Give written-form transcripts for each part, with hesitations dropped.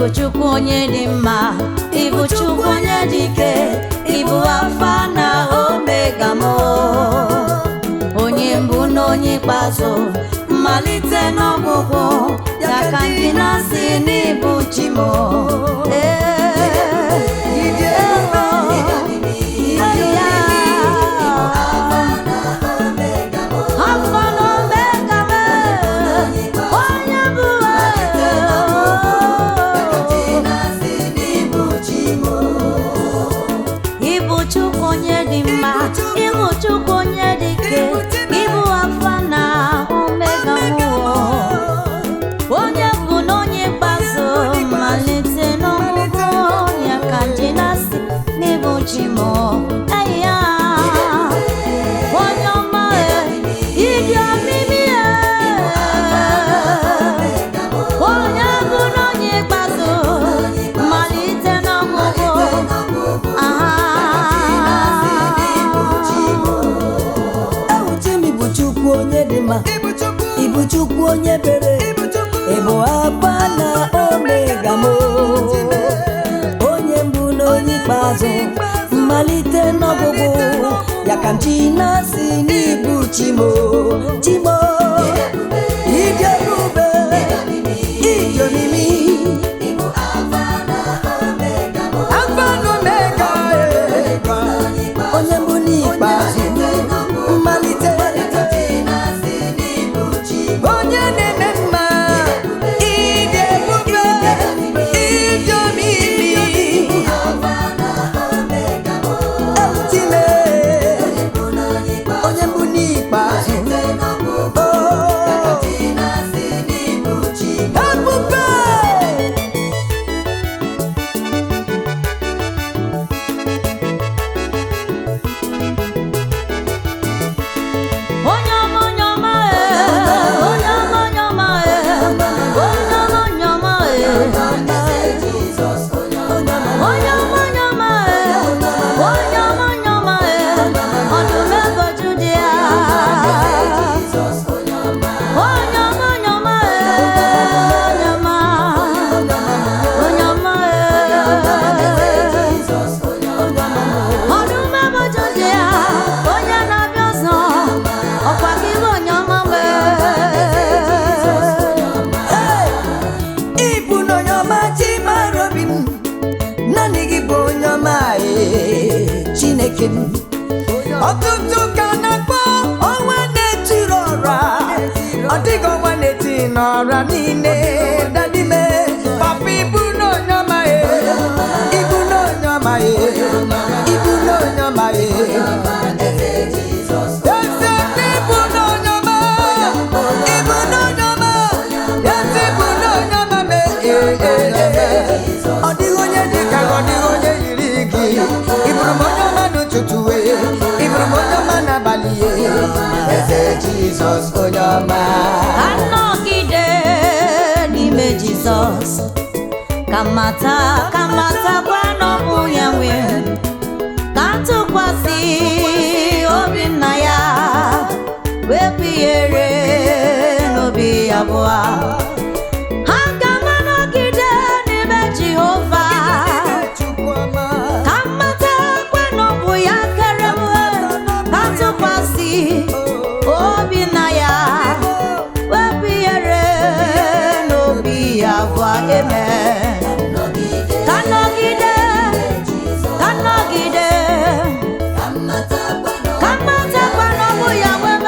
Ịbụ Chukwu onye dị mma, ịbụ Chukwu onye dị ike, ịbụ Alfa na Omega m. Onye mbụ na onye ikpeazụ, mmalite n'ọgwụgwụ, ya ka ndị na-asị n'ịbụ chi m. Alfa na Omega m, onye bụ Ịbụ Chukwu onye dị mma, ịbụ Chukwu onye dị ike, ịbụ Alfa na Omega m. Onye bụ na onye ikpeazụ, mmalite n'ọgwụgwụ, ya ka ndị na-asị n'ịbụ chi m. Eya, onye ọma e, ịdị omimi e. Onye bụ na onye ikpeazụ, mmalite n'ọgwụgwụ. Ewuchi m ịbụ Chukwu onye dị mma, ịbụ Chukwu onye bere, ịbụ Alfa na Omega m, onye mbụ na onye ikpeazụ, mmalite n'ọgwụgwụ, ya ka m ji na-asị n'ịbụ chi m, chi m, ịdị ebube, ịdị omimi, Alfa na Omega, onye mbụ n'ikpeazụ, mmalite, onye na-eme mma, ịdị ebube, ịdị omimi, Ewutime, onye mbụ n'ikpeazụ, oh, ebube. Onye ọma, onye ọma e, onye ọma, onye ọma e, onye ọma, onye ọma e. Onye ọma, onye ọma e, onye ọma, onye ọma e, ọdụm ebo Judia. Onye ọma, onye ọma e, onye ọma, onye ọma e. Ọdụm ebo Judia, onye na-abịa ọzọ, ọkwa gị bụ onye ọma m e. Ịbụ na onye ọma chi mara obi m, naanị gị bụ onye ọma ee, Chineke m. Ọtụtụ ka na-akpọ ọnwa na-etiri ọra, ọ dịghị ọnwa na-eti n'ọra niile dadime. Papa ịbụ na onye ọma ee, ịbụ na onye ọma ee, ịbụ na onye ọma ee. Eze ịbụ na onye ọma, ịbụ na onye ọma, eze ịbụ na onye ọma mee ee ee ee. Ọ dịghị onye dị ka gị, ọ dịghị onye yiri gị. Ị bụrụ m onye ọma n'ụtụtụ ee, ị bụrụ m onye ọma n'abalị ee. Eze Jizọs onye ọma. Ka nnọgide n'ime Jizọs, ka mata ka mata gwa na ọ bụ ya nwe, ka ntụkwasị obi m na ya, wepụ ihere n'obi ya abụọ. Ha ga m anọgide n'ime Jehova, ka mata gwa na ọ bụ ya kere m, ka ntụkwasị obi na ya, wepụ ihere n'obi ya abụọ. Eme ka nọgide, ka nọgide, ka mmatakwa na ọ bụ ya nwe m,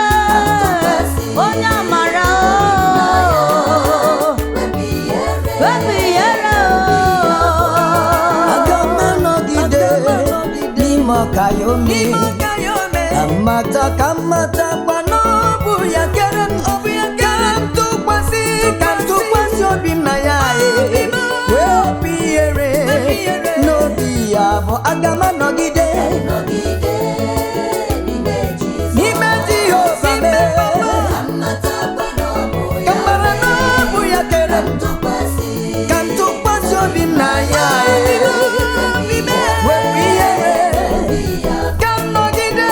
onye amara o, wepụ ihere o. Aga m anọgide n'ime ọka ya ome, ka mmata ka mmata gwa na ọ bụ ya kere m, ka m tụkwasị ka m tụkwasị obi m na ya ee, wepụ ihere n'obi ya bụ aga m anọgide n'ime Jehova mee, ka mara na ọ bụ ya kere m, ka m tụkwasị obi m na ya ee, wepụ ihere, ka m nọgide.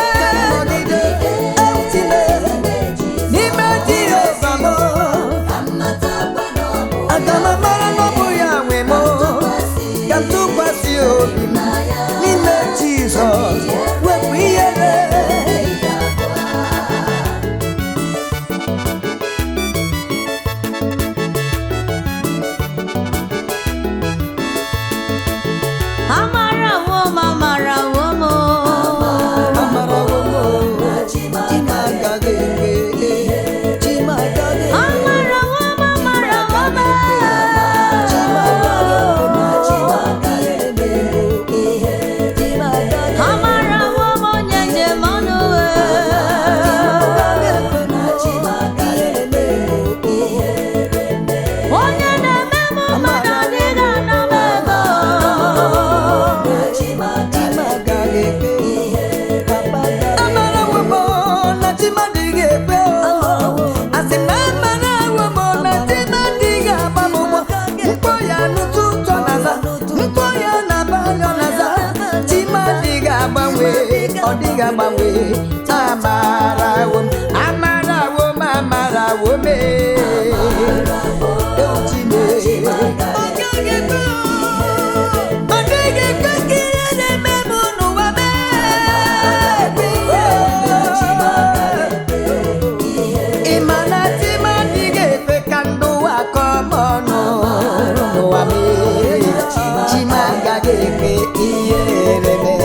adịghị agbanwe. Amarawo m, amarawo m, amarawo m, ewu Chineke. Ọ dịghị ekwe ka ihe na-eme m n'ụwa mee. Ị ma na chi m adịghị ekwe ka ndụ ụwa kọọ m ọnụ n'ụwa mee. Chi m agaghị ekwe ihere mee.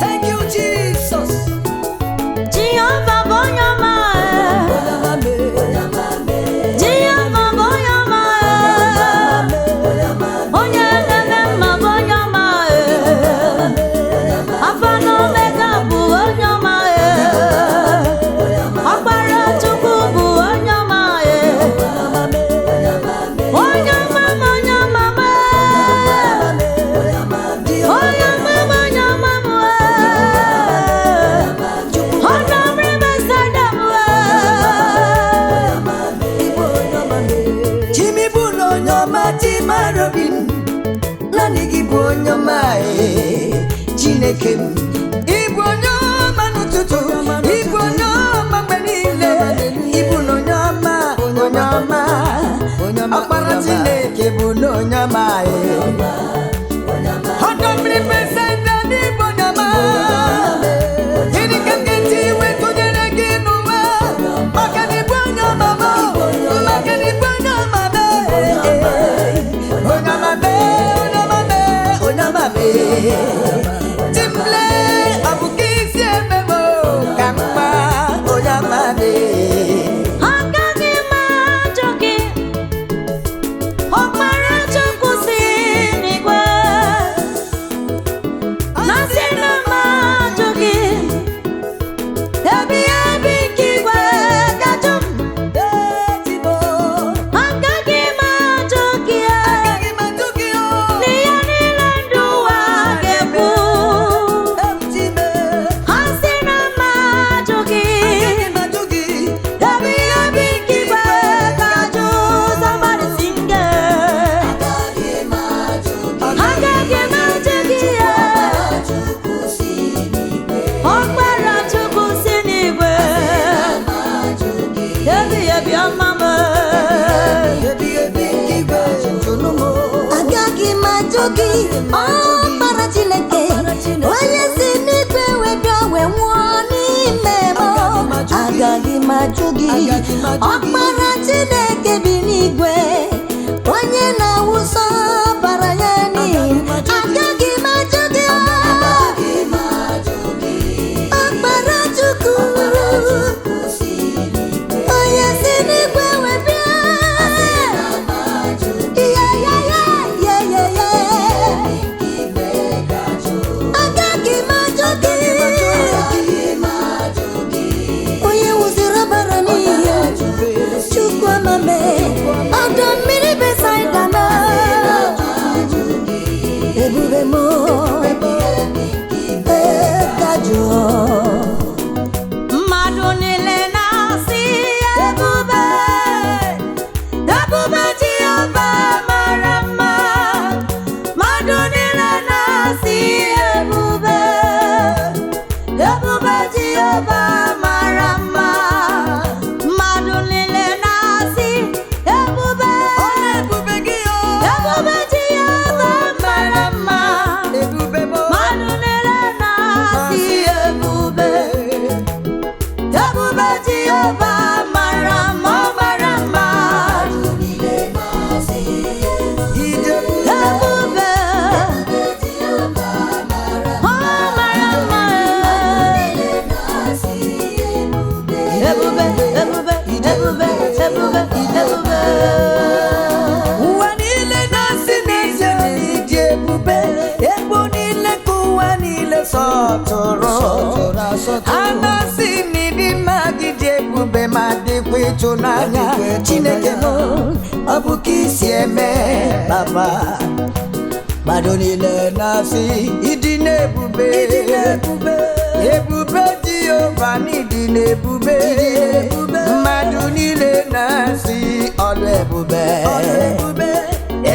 Thank you, Jesus. Jehova bụ onye ọma. Jehova bụ onye ọma. Onye na-eme mma bụ onye ọma. Alfa na Omega bụ onye ọma. Ọkpara Chukwu bụ onye ọma. Onye ọma m, onye ọma m. Onye ọma m, onye ọma m. Ọ̀nà Riverside m. Chimi bụ na onye ọma chimara obi m, naanị gị bụ onye ọma ee, Chineke m. Ị bụ onye ọma n'ụtụtụ, ị bụ onye ọma mgbe niile, ị bụ na onye ọma, onye ọma, ọkpara Chineke bụ na onye ọma ee. Ọdọ mmiri Besaida n'ịbụ onye ọma. Gịnị ka m ga-eji wee tụnyere gị n'ụwa? Maka na ị bụ onye ọma m, maka na ị bụ onye ọma m, onye ọma m, onye ọma m, onye ọma m. Chimle, ọ bụ ka isi eme m ka mma, onye ọma m. Agaghị m ajụ gị, ọkpara Chukwu si n'igwe, na sị na m ajụ gị, ebighị ebi nke igwe ga-ajụ m. Agaghị m ajụ gị, n'ihe niile ndụ ụwa ga-ekwu. Ha sị na m ajụ gị, ebighị ebi nke igwe ga-ajụ. Somebody sing it. Agaghị m ajụ gị, ọkpara Chukwu si n'igwe, ebighị ebi ọma m. Agaghị m ajụ gị, ọkpara Chineke, onye si n'igwe wee bịa wee nwụọ n'ime m. Agaghị m ajụ gị, ọkpara Chineke bi n'igwe, onye na-awụsa ọbara ya n'ihi m. Agaghị m ajụ gị, ọkpara Chukwu, onye si n'igwe wee bịa. Yeah, yeah, yeah, yeah, yeah, yeah. Agaghị m ajụ gị, onye wụsiri ọbara n'ihi Chukwu amame, ọdọ mmiri Besaida na ebube m ka jụọ. Mmadụ niile na-asị ebube, ebube Jehova mara mma. Mmadụ niile na-asị ebube, ebube Jehova mara mma. Mmadụ niile na-asị ebube, ebube Jehova mara mma. Mmadụ niile na-asị ebube. Ebube Jehova mara mma, ọ mara mma. Ebube, ọ mara mma. Ebube, ebube, ebube, ebube, ebube. Ụwa niile na-asị n'ezie na ịdị ebube, ebo niile ka ụwa niile sọtụrụ. Ha na-asị na ịdị mma gị dị ebube ma dịkwa ịtụnanya. Chineke m, ọ bụ ka isi eme papa. Mmadụ niile na-asị ịdị n'ebube, ebube Jehova n'ịdị n'ebube. Mmadụ niile na-asị ọlụ ebube.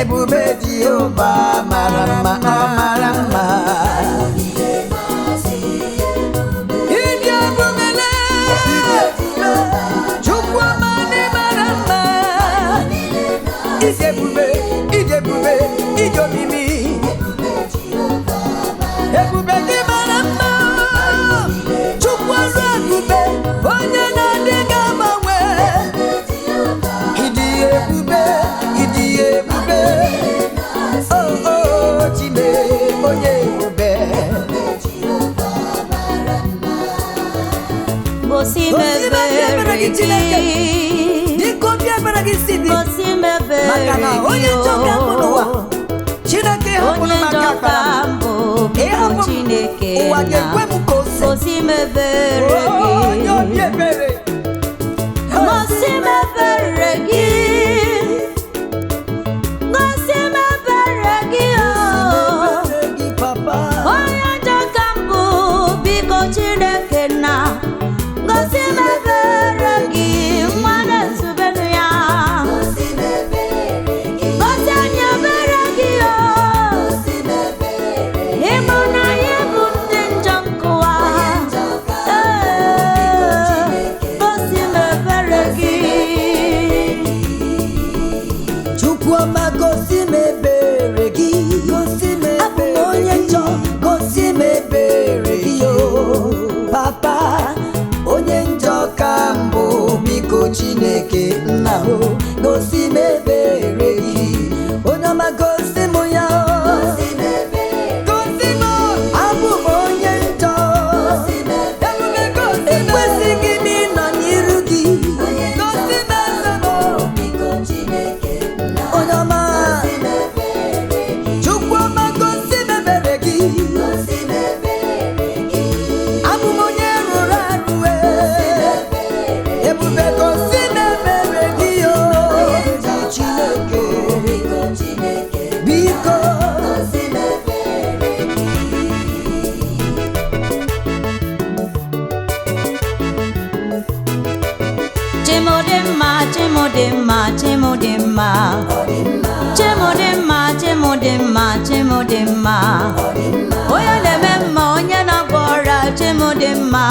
Ebube Jehova mara mma, ọ mara mma. Ịdị ebubele, Chukwu ọma na mara mma. Ịdị ebube, ịdị ebube, ịdị omimi. Ebube gị mara mma. Chukwu ọrụ ebube, onye na-adịghị agbanwe. Ịdị ebube, ịdị ebube. Oh, oh, Chime, onye ebube. Gosi m Gosi m ebere ebere gị, Chineke. gị. Dịka obi ebere gị si dị. Gosi m ebere Maka na onye gị, njọ ka mbụ n'ụwa. Chineke hapụrụ onye m aka njọ ka akpara m. mbụ Ị biko hapụ m, Chineke ụwa na ga-ekwe m ka ose. gosi m ebere Onye obi gị. ebere. Gosi m ebere gị. Gosi m ebere gị o. Ebere gị, Papa. Onye njọ ka mbụ biko Chineke na gosi m ebere gị nwa na-etubelu ya. Gosi anyị ebere gị o. Ịbụ na anyị bụ ndị njọ nkụwa. Ee, gosi m ebere gị. Chukwuoma gosi m ebere gị. Abụ m onye njọ, gosi m ebere gị o. Papa, onye njọ ka mbụ biko Chineke nna o, gosi m ebere gị. Onye ọma gosi m ya o. Gosi m o, abụ m onye njọ. Ebube gosi m. Ekwesịghị m ịnọ n'iru gị. Gosi m eze m. Onye ọma, Chukwuoma gosi m ebere gị. Abụ m onye rụrụ arụ e. Ebube gosi m ebere gị o. Chineke, biko. Chimodimma, Chimodimma, Chimodimma. Chimodimma, Chimodimma, Chimodimma. Onye na-eme mma, onye na-agwọ ọrịa, Chimodimma,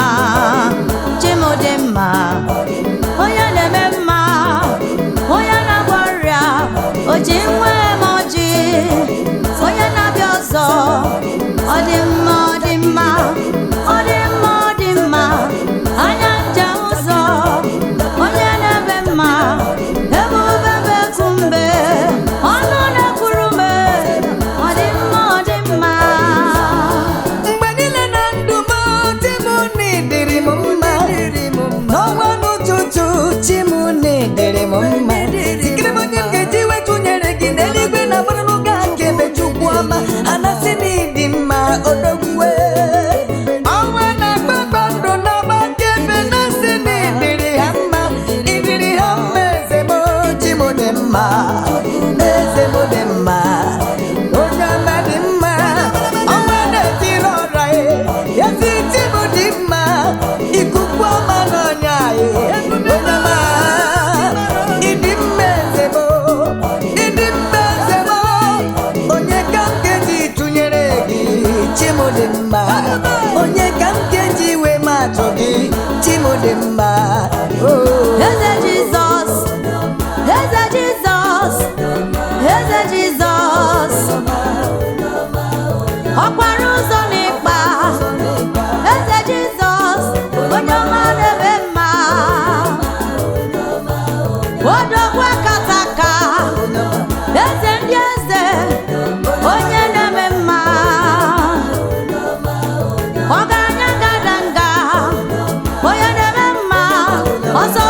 Chimodimma. Onye na-eme mma, onye na-agwọ ọrịa, o ji nwa eme ọjị. Onye na-abịa ọzọ, ọ dị mma, ọ dị mma, ọ dị mma, ọ dị mma. Anya nje ụzọ, onye na-eme mma, ebube beku mbe, ọnụ na-ekwuru mbe, ọ dị mma, ọ dị mma. Mgbe niile na ndụ m, chi m n'ịdịrị m mma. N'ọnwa n'ụtụtụ, chi m n'ịdịrị m mma. Zikere m onye m ga-eji wee tụnyere gị n'eluigwe na gbara n'ụka nke ebe Chukwu ọma. Anasị na ịdị mma odogwue. Ọnwa na kpakpando n'ọgba nke ebe na-asị na ịdịrị ha mma. Ịdịrị ha mma eze m, chi m dị mma. Eze m dị mma. Onye ọma dị mma. Ọnwa na-etiri ọra ya. Ezi chi m dị mma. Ikuku ọma n'ọnya ya. Onye ọma, ịdị mma eze m. Ịdị mma eze m. Onye ka m ga-eji tụnyere gị? Chi m dị mma. Onye ka m ga-eji wee matụ gị? Chi m dị mma. Oh. Eze Jizọs, Eze Jizọs, Eze Jizọs, ọkwara ụzọ n'ịkpa, Eze Jizọs, onye ọma na-eme mma, odogwu akataka, eze ndị eze, onye na-eme mma, ọgaranya ngadanga, onye na-eme mma, ọsọ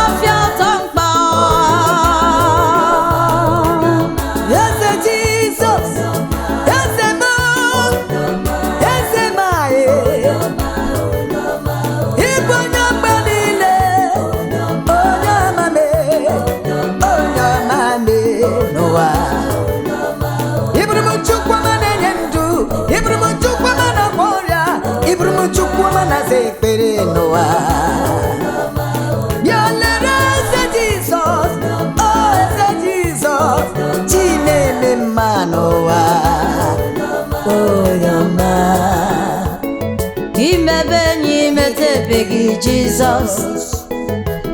Jizọs,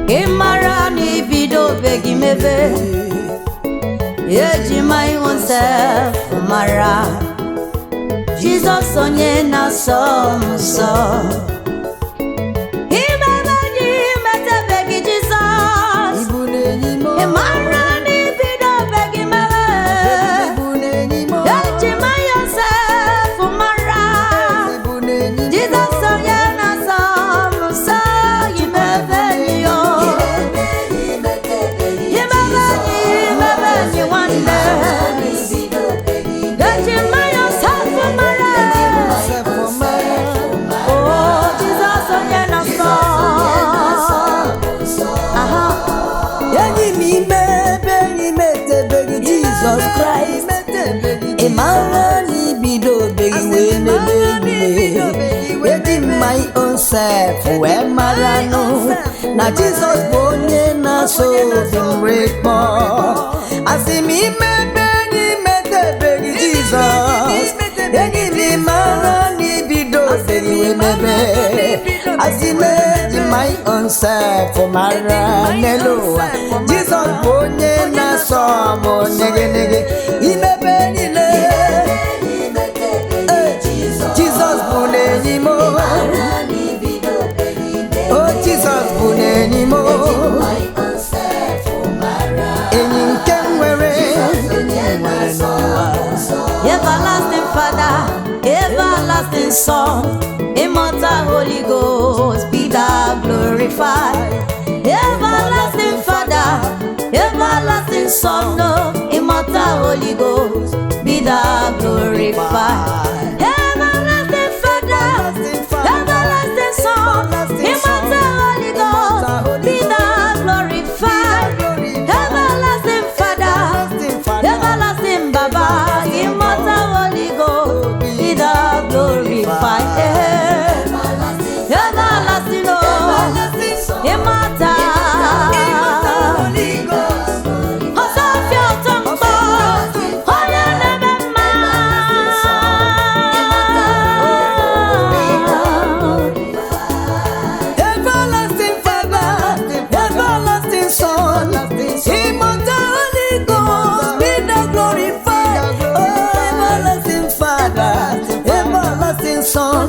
ị mara na ibidobeghị mebe. Eji my own self mara Jizọs onye na-asọ m nsọ. Imebe gị metebeghị Jizọs, Ibu na-enyi m. ị mara na ibidobeghị mebe. Ibu na-enyi m. Eji my own self mara Ibu na-enyi m. Jizọs onye na-asọ m nsọ. Imebe gị o, imebe gị, imebe gị nwanne. Eji my own self mara. Self mara. Oh, Jizọs onye na-asọ. Aha. Enyi m imebe enyi m etebeghị Jizọs Kraịst, ị mara na ibidobeghị wee mebe enyi. Eji m my own self wee mara nụ na Jizọs bụ onye na-asọ obi m rịkpọ. Asị m imebe enyi metebeghị Jizọs, enyi m ịmara na ibidobeghị wee mebe. Asị m eji my own self mara n'elu ụwa, Jizọs bụ onye na-asọ m nege imebe niile. Jizọs bụ n'enyi m. O Jizọs bụ n'enyi m. Enyi nke m nwere Everlasting Father, everlasting Son, immortal Holy Ghost, be thou glorified. Everlasting Father, everlasting Son, no, immortal Holy Ghost, be thou glorified. Everlasting Father, everlasting Son, immortal Holy Ghost, be thou glorified. Everlasting Father, everlasting Baba, immortal Holy Ghost, be thou glorified. Everlasting, oh, immortal. Ọsọfịa ụtọ mkpọ, onye na-eme mma. Everlasting Father, everlasting Son, immortal Holy Ghost, be thou glorified. Oh, everlasting Father, everlasting Son,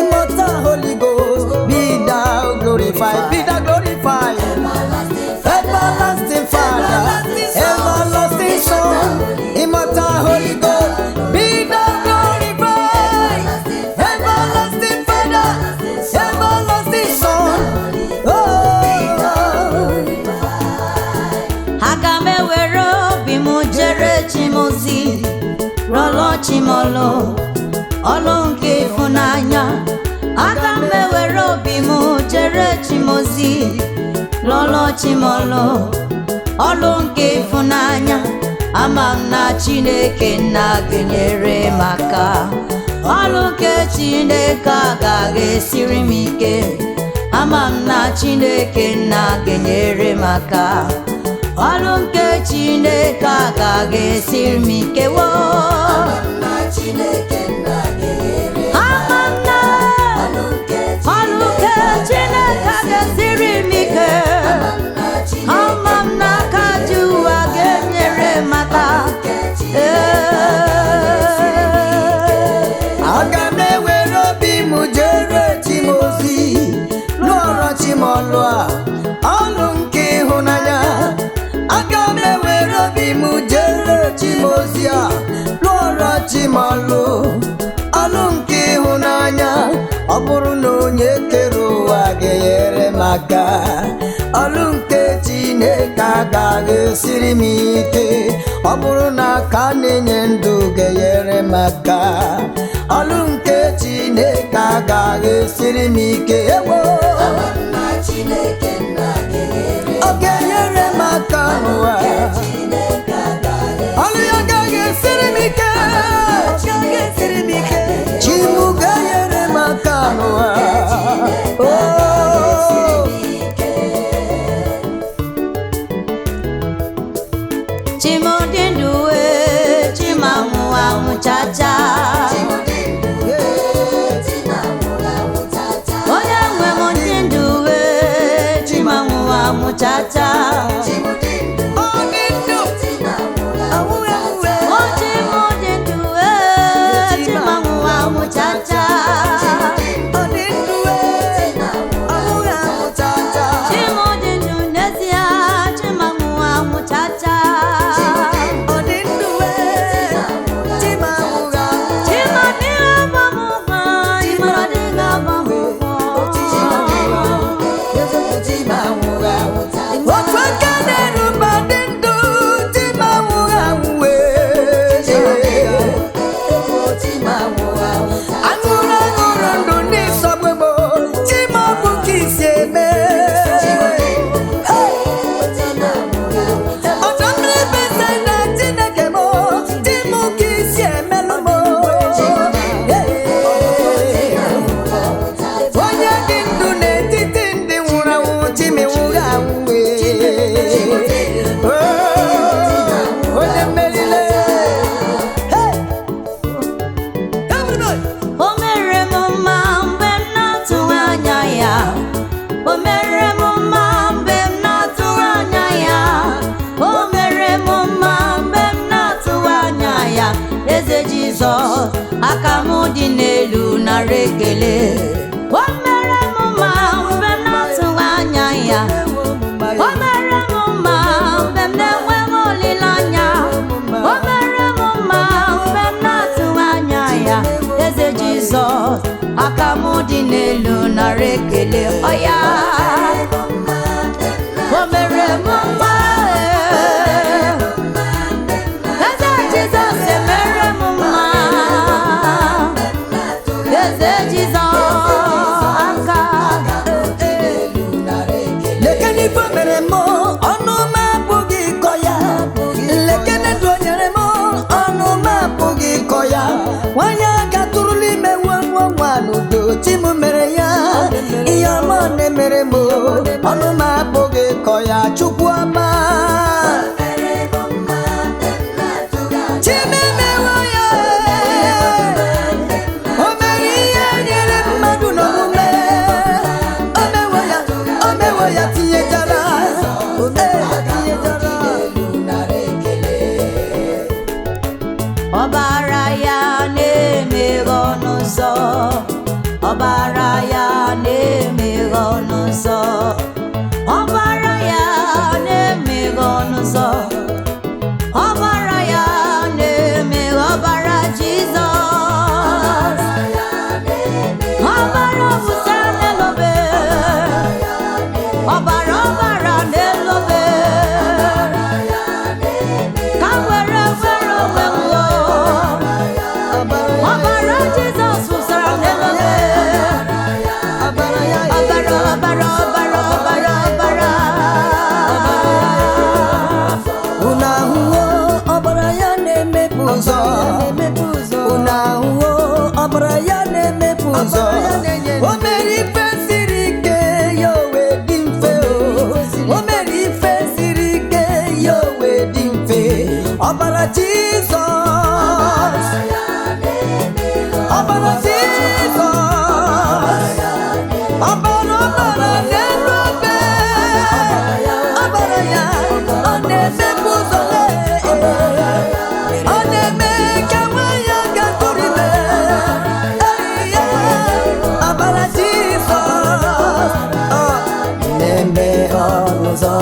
immortal Holy Ghost, be thou glorified, be thou glorified. Everlasting Father, everlasting Son, immortal Holy Ghost, be thou glorified. Everlasting Father, everlasting Son, oh. Aga m ewere obi m jere chi m ozi, rọlọ chi m ọlụ, ọlụ nke ịfụnanya. Aga m ewere obi m jere chi m ozi, rọlọ chi m ọlụ, ọlụ nke ịfụnanya. Ama m na Chineke nna ga-enyere m aka. Ọlụ nke Chineke agaghị esiri m ike. Ama m na Chineke nna ga-enyere m aka. Ọlụ nke Chineke agaghị esiri m ike woo. Ama m na ọlụ nke Chineke ga-esiri m ike. Ama m na aka ji ụwa ga-enyere m aka. Ee. Aga m ewere obi m jere chi m ozi, lụọrọ chi m ọlụ a, ọlụ nke ịhụnanya. Aga m ewere obi m jere chi m ozi a, lụọrọ chi m ọlụ, ọlụ nke ịhụnanya. Ọ bụrụ na onye kere ụwa ga-enyere m aka, ọlụ nke Chineke agaghị esiri m ike. Ọ bụrụ na aka na-enye ndụ ga-enyere m aka, ọlụ nke Chineke agaghị esiri m ike. Ewo, ọ ga-enyere m aka n'ụwa. Ọlụ ya agaghị esiri m ike. Chimu ga-enyere m aka n'ụwa. Oh. Chimodinduwe, chimanwụ anwụ chacha. Onye nwe m ndị ndụ chacha. Ọ dị ndụ, anwụghị anwụ e. O chi m dị ndụ ee, chi m anwụghị anwụ chacha. Ọ dị ndụ e, anwụghị anwụ chacha. Chi m dị ndụ n'ezie, chi m anwụghị anwụ chacha. Ọ dị ndụ e, chi m anwụghị anwụ. Chi m adịghị agba m ụgwọ, chi m adịghị agba m ụgwọ. Otu aka na-eru mba dị ndụ, chi m anwụghị anwụ e. Aṅụrụ aṅụrụ ndụ ndị sọgbegbo, chi m ọ bụ ka isi eme. Ọjọ mmiri bese na Chineke m, chi m ka isi emelụ m. Onye dị ndụ n'etiti ndị nwụrụ anwụ, chi m nwụrụ anwụ ee. Oh, onye mmerile. Hey! Everybody! O mere m mma mgbe m na-atụghị anya ya. O mere m mma mgbe m na-atụghị anya ya. O mere m mma mgbe m na-atụghị anya ya. Eze Jizọs, aka m dị n'elu nara ekele. O mere m mma mgbe m na-atụghị anya ya. O mere m mma mgbe m na-enweghị olileanya. O mere m mma mgbe m na-atụghị anya ya. Eze Jizọs, aka m dị n'elu nara ekele. Ọya, o mere m mma ee. Eze Jizọs emere m mma. Eze Jizọs, aka Lekene ife o mere m, ọnụ m apụghị ịkọ ya. Lekene ndụ o nyere m, ọnụ m apụghị ịkọ ya. Nwanyị aga tụrụla ime nwa nwa nwa n'udo, chi m mere ya. Ihe ọma ọ na-emere m, ọnụ m apụghị ịkọ ya. Chukwu ọma. Chi m emewo ya. O mere ihe nyere mmadụ n'omume. O mewo ya, o mewo ya tinyechara. Ee, tinyechara. Ọbara ya na-emeghe ọnụ ụzọ. Ọbara ya na-emeghe ọnụ ụzọ. Ọbara ya na-emeghe ọnụ ụzọ. Ọbara ya na-emeghe ọbara Jizọs. Ọbara ọbụsara n'elobe. Ọbara ọbara n'elobe. Ka m were were onwe m o. Ọbara Jizọs wụsara n'elobe. Ọbara ya, Ọbara ọbara ọbara ọbara ọbara. Unu ahụwo ọbara ya na-emepe ụzọ. Unu ahụwo ọbara ya na-emepe ụzọ. O mere ife siri ike ya o wee dị mfe o. O mere ife siri ike ya o wee dị mfe. Ọbara Jizọs. Ọbara Jizọs. Ọbara ọbara n'elu obe. Ọbara ya ọ na-emepe ụzọ lee. Ọ na-eme ka nwanyị aga tụrụ ime. Ee, ya. Ọbara Jizọs ọ na-eme ọnụ ụzọ.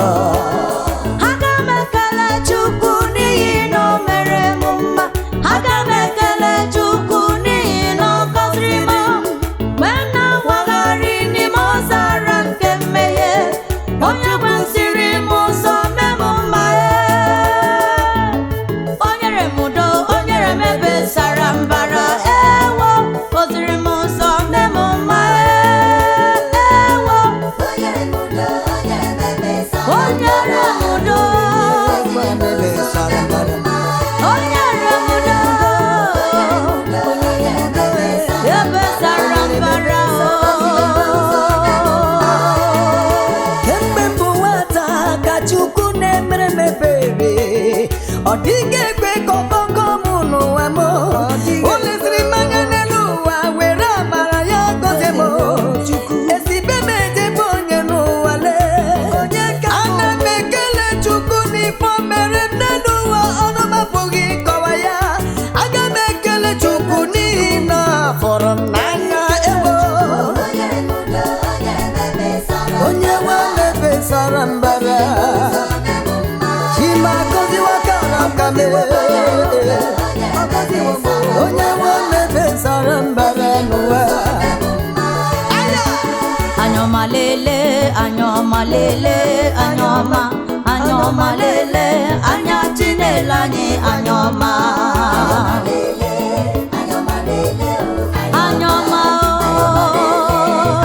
Aga m ekele Chukwu n'ihi na o mere m mma. Aga m ekele Chukwu n'ihi na ọ gọziri m. Mgbe m na-awagharị n'ime ọzara nke mmehie, onye gbaziri m ụzọ mee m mma. O nyere m udo, o nyere m ebe sara mbara. Ewo, o ziri m ụzọ mee m mma. Ewo, o nyere m udo. O nyere m udo. Ebe sara mbara o. Kemgbe m bụ nwata ka Chukwu na-emere m ebere, ọ dịghị ekwe ka ọkọkọ m n'ụwa m. O leziri m anya n'elu ụwa were amara ya gọzie m. Esibe m ejebe onye n'ụwa lee. sara mbara. Chima goziwa kara aka m. Onye nwe m ebe sara mbara n'ụwa. Anyọma lele, anyọma lele, anyọma, anyọma lele, anya Chinele anyị anyọma. Anyọma o.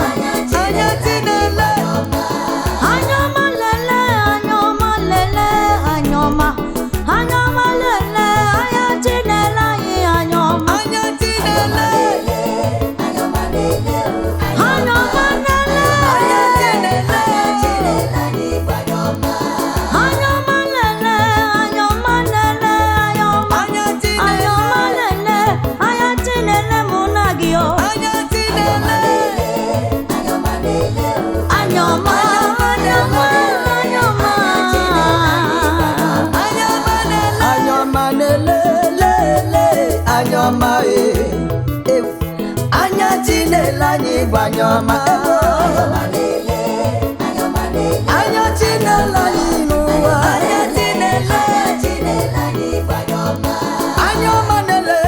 Anya Chinele. Anyọma lele, anyọma lele, anyọma, anyọma lele, anya Chinele anyị anyọma. Anya Chinele. Anyọma lele. Anya Chinele. Anyọma lele, anyọma lele, anyọma. Anya Chinele. Anyọma lele, anya Chinele mụ na gị o. Anya Chinele. Anyọma, anyọma, anyọma. Anyọma lele, anyọma e. Anya Chinele anyị bụ anyọma. Anya Chinele anyị n'ụwa. Anyọma lele,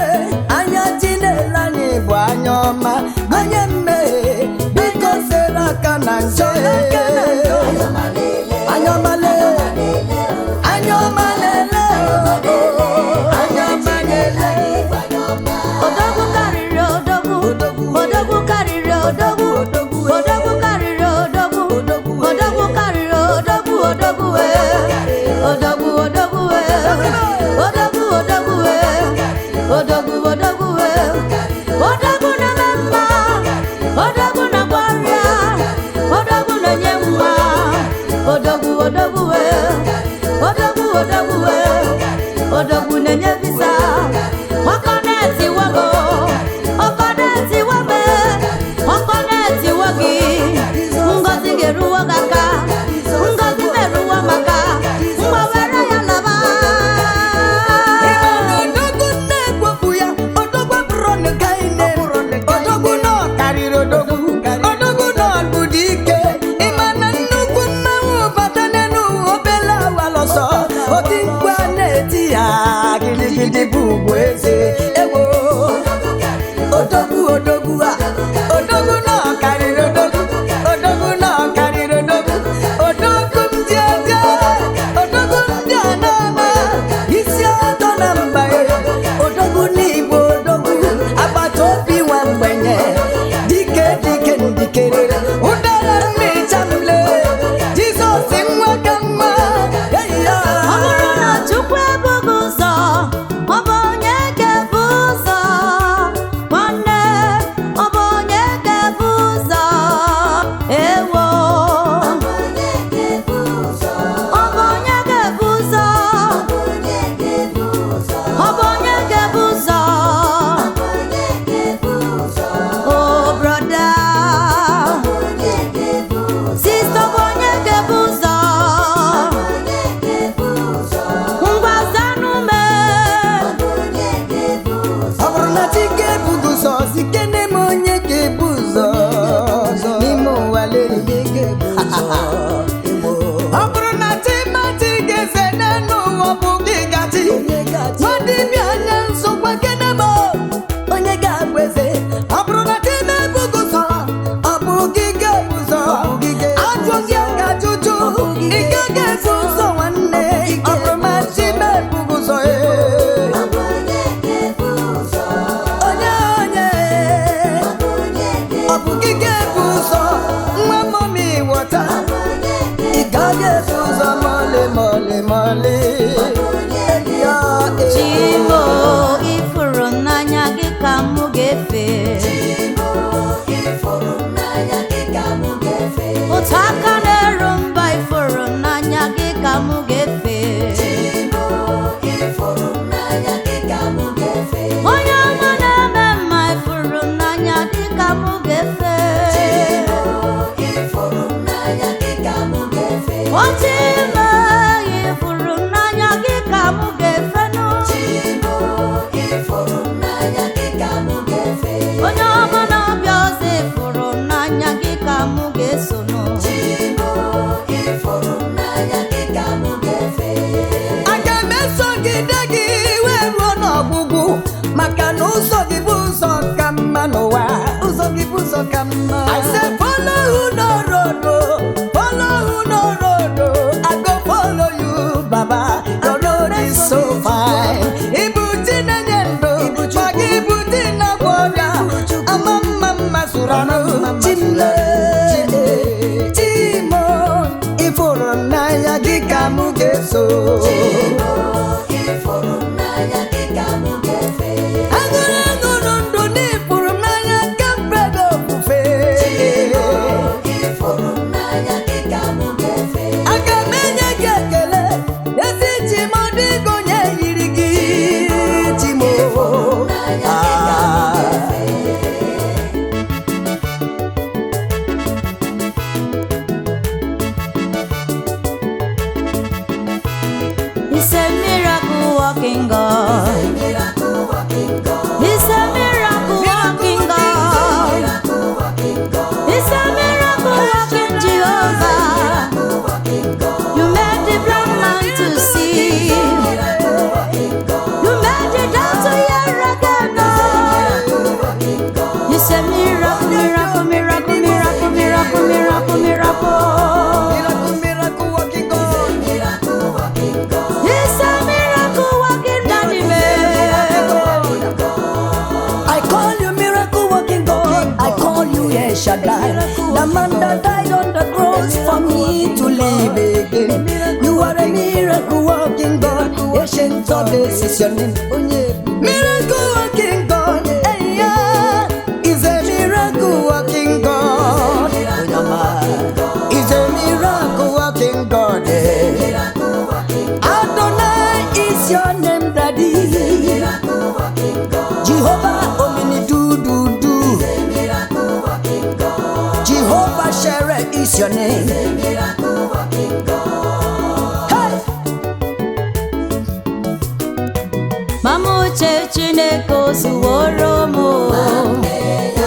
anya Chinele anyị bụ anyọma. Onye mmehie, biko sere aka na njọ e. Anyọma lele, anyọma lele, anyọma lele. Odogwu karịrị odogwu, odogwu karịrị odogwu, odogwu karịrị odogwu, odogwu karịrị odogwu, odogwu e. Odogwu, odogwu e. Odogwu, odogwu e. Odogwu, odogwu e. Odogwu na-eme mma, odogwu na-agwọ ọrịa, odogwu na-enye nwa. Odogwu, odogwu e. Odogwu, odogwu e. Odogwu na-enye visa. Ọkọ na-etiwago, ọkọ na-etiwabe, ọkọ na-etiwa gị. Ngọzi ga-eruwo gị aka, ngọzi na-eruwo m aka, mgbe were ya laba. Odogwu na-ekwopụ ya, odogwu abụrụ nke ine. Odogwu na ọ karịrị odogwu, odogwu na ọ bụ dike. Ịma na nnukwu mmanwụ bata n'elu obele awala ọsọ. Oti mkpu a na-eti ya gidigidi bụ ugwu eze. Ewo, odogwu odogwu a, odogwu na ọ karịrị odogwu, odogwu na ọ karịrị odogwu, odogwu ndị eje, odogwu ndị anama, isi ọtọ na mba e, odogwu n'igbo odogwu, agbata obi nwa mgbenye, dike dike ndikerere, ụdara mmịcha mle, Jizọs nwa ka mma, eyi ya. Ọ bụrụ na Chukwu ebughị ụzọ, ọ bụ onye ga-ebu ụzọ? Nwanne, ọ bụ onye ga-ebu ụzọ? Ewo. Ọ bụ onye ga-ebu ụzọ? Ọ bụ onye ga-ebu ụzọ? Oh, brother. Sister, ọ bụ onye ga-ebu ụzọ? Ngwa zanụ me. Ọ bụrụ na chi ga-ebughị ụzọ, sike n'ime onye ga-ebu ụzọ n'ime ụwa lere. Ọ bụrụ na chi machi ga-eze n'elu ụwa, ọ bụ gị gachi. Nwa dibịa anya nsogbu ekene m, onye ga-abụ eze. Ọ bụrụ na chi na-ebughị ụzọ, ọ bụ gị ga-ebu ụzọ. Ajụ gị ga ajụjụ, ị gaghị ebu ụzọ nwanne. Ọ bụrụ ma chi na-ebughị ụzọ, ee. Onye onye ọ bụ gị ga-ebu ụzọ nwa mọmi wọta, ị gaghị ebu ụzọ mọlị mọlị mọlị. Enyi ya, ee. Chimo, ifuru n'anya gị ka mụ ga-efe. Otu aka na-eru mba, ifuru n'anya gị ka mụ ga-efe. Onye ọma na-eme mma, ifuru n'anya gị ka mụ ga-efe. Otu ime, ifuru n'anya gị ka mụ ga-efenụ. Onye ọma na-abịa ọzọ, ifuru n'anya gị ka mụ ga-esonụ. I say follow who no road, oh. Follow who no road, oh. I go follow you, Baba. Your road is so fine. Ibu Chinenye ndụ, maka ibu Chinagwọ ọrịa. Ama mma mma zụrụ anụ. Chimle, Chimo, ịfụrụ m n'anya gị ka mụ ga-eso. Aṅụrụ aṅụrụ ndụ n'ịfụrụ m n'anya ka m kwere ofufe. Aga m enye gị ekele, ezi Chimo dịka onye yiri gị. Chimo, ah. He's a miracle working God. He's a miracle working God. He's a miracle working Jehovah. You made the blind man to see. You made the deaf to hear again. Oh. He's a miracle, miracle, miracle, miracle, miracle, miracle, miracle. Miracle, miracle working God. He's a miracle working daddy man. I call you miracle working God. I call you El Shaddai, the man that died on the cross for me to live again. You are a miracle working God. Ancient of days is your name. Miracle working God, eh, yeah. Is a miracle working God. Is a miracle working God. eh. Adonai is your name, Daddy. Jehovah Omni do do do. Jehovah Shere is your name. Hey! Mama uche Chineke ozuworo m o.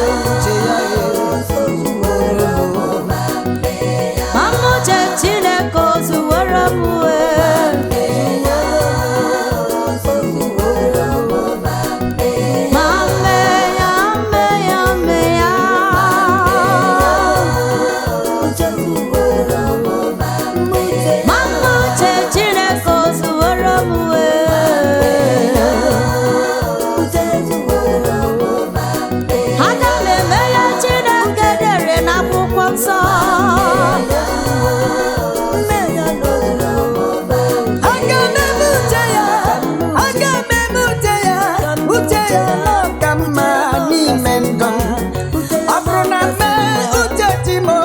Mama uche Chineke ozuworo m o. Ma mee ya, mee ya, mee ya. Mama uche Chineke ozuworo m o. Aga m eme ya Chineke dere n'akwụkwọ nsọ. Aga m eme uche ya, aga m eme uche ya, uche ya nọ ka mma n'ime ndụ m. Ọ bụrụ na mee uche Chimo,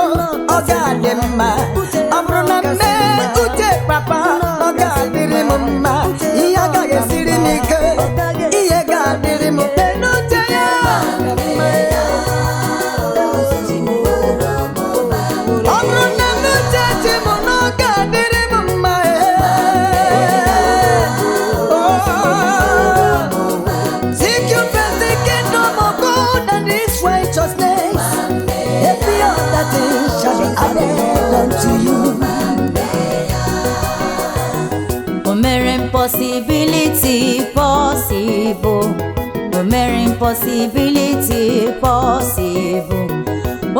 ọ ga-adị mma. Ọ bụrụ na mee uche papa, ọ ga-adịrị m mma. Ihe agaghị esiri m ike, ihe ga-adịrị m mfe n'uche ya. Ọ bụrụ na m uche Chimo, na ọ ga-adịrị m mma. Oh. Seek you first the kingdom of God and His righteousness. Every other thing shall be added unto you. O mere impossibility possible. O mere impossibility possible.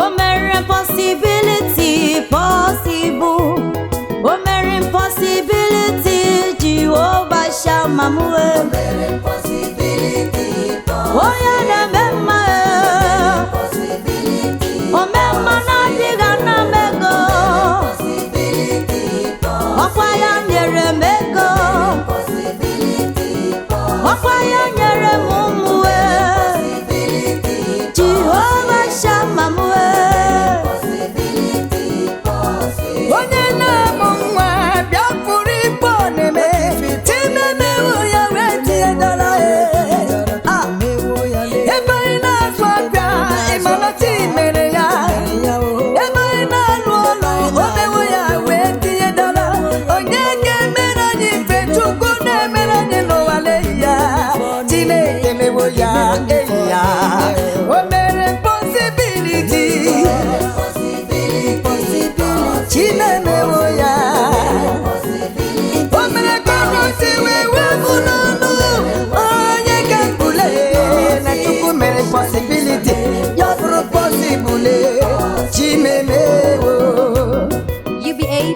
O mere impossibility possible. O mere impossibility Jehovah Shammah m wee. Onye na-eme mma e. Ome mma na-adịghị ana m ego. Ọkwa ya nyere m ego. Ọkwa ya nyere m ụmụ e. Jehova Shammah m e. Onye na-amụ nwa bịa pụrụ ikpe ọ na-eme. Chimemewu ya wee tinye dọla.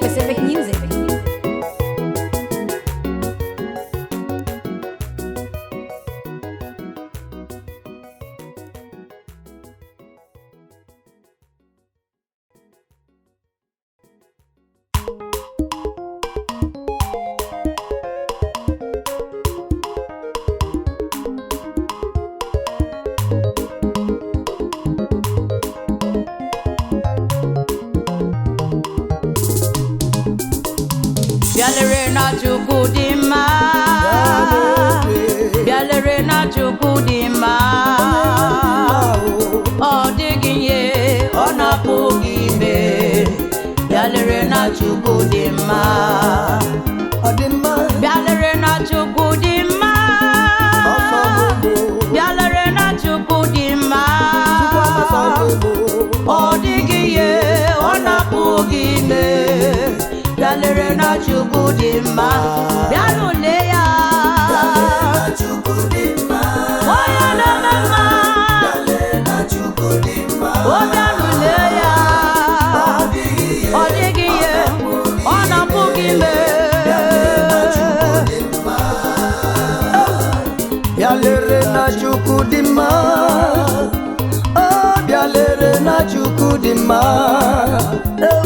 Pacific Music. Bịalere na Chukwu dị mma. Bịalere na Chukwu dị mma. Ọ dịghị ihe ọ na-apụghị ime. Bịalere na Chukwu dị mma. Ọ dị mma. Bịalere na Chukwu dị mma. Ọsọ gbogbo. Bịalere na Chukwu dị mma. Chukwu agbasa gbogbo. Ọ dịghị ihe ọ na-apụghị ime. Bịalere na Chukwu dị mma. Bịanụ lee ya. Onye na-eme mma. O bịanụ lee ya. Ọ dịghị ihe ọ na-apụghị ime. Bịa lere na Chukwu dị mma. Ọ bịa lere na Chukwu dị mma. Ew.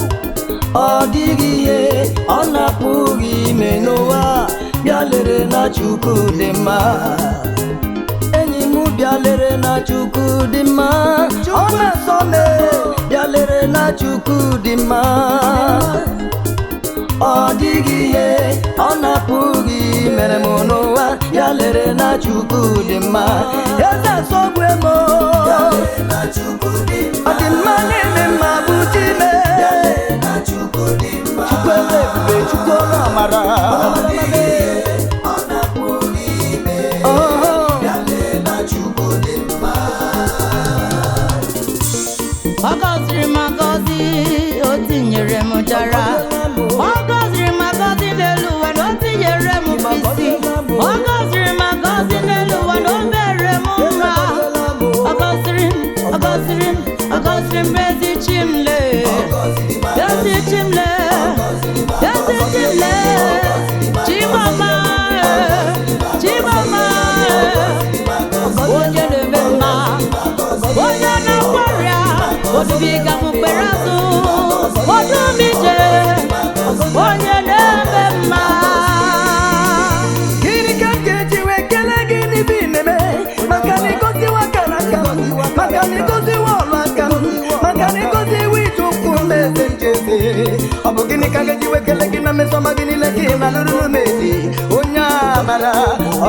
Ọ dịghị ihe ọ na-apụghị ime n'ụwa. Bịa lere na Chukwu dị mma. Enyi m bịa lere na Chukwu dị mma. Ọ na-asọ m e. Bịa lere na Chukwu dị mma. Ọ dịghị ihe ọ na-apụghị mere m n'ụwa. Ya lere na Chukwu dị mma. Eze nsogbu emo. Ọ dị mma na-eme mma bụ Chime. Chukwu elu ebube, Chukwu ọrụ amara. Oho. Ọ gọziri m agọzi, o tinyere m jara. Ọ gọziri m agọzi n'elu ụwa na o tinyere m mkpịsị. Ọ gọziri m agọzi n'elu ụwa na o mere m mma. Ọ gọziri m, ọ gọziri m, ọ gọziri m ezi chi m lee. Ezi chi m lee, ezi chi m lee. Chimama, eh, Chimama, eh. Onye na-eme mma, onye na-akwarịa, odubiga m mkpere azụ, odumije, onye na-eme mma. Gịnị ka m ga-eji wee kelee gị n'ibe ị na-eme? Maka na ịgọziwo akara aka m, maka na ịgọziwo ọrụ aka m, maka na ịgọziwo ije ụkwụ m eze njeze. Ọ bụ gịnị ka m ga-eji wee kelee gị na mmeso ọma gị niile ka ị na-alụrụ m ezi? Onye amara,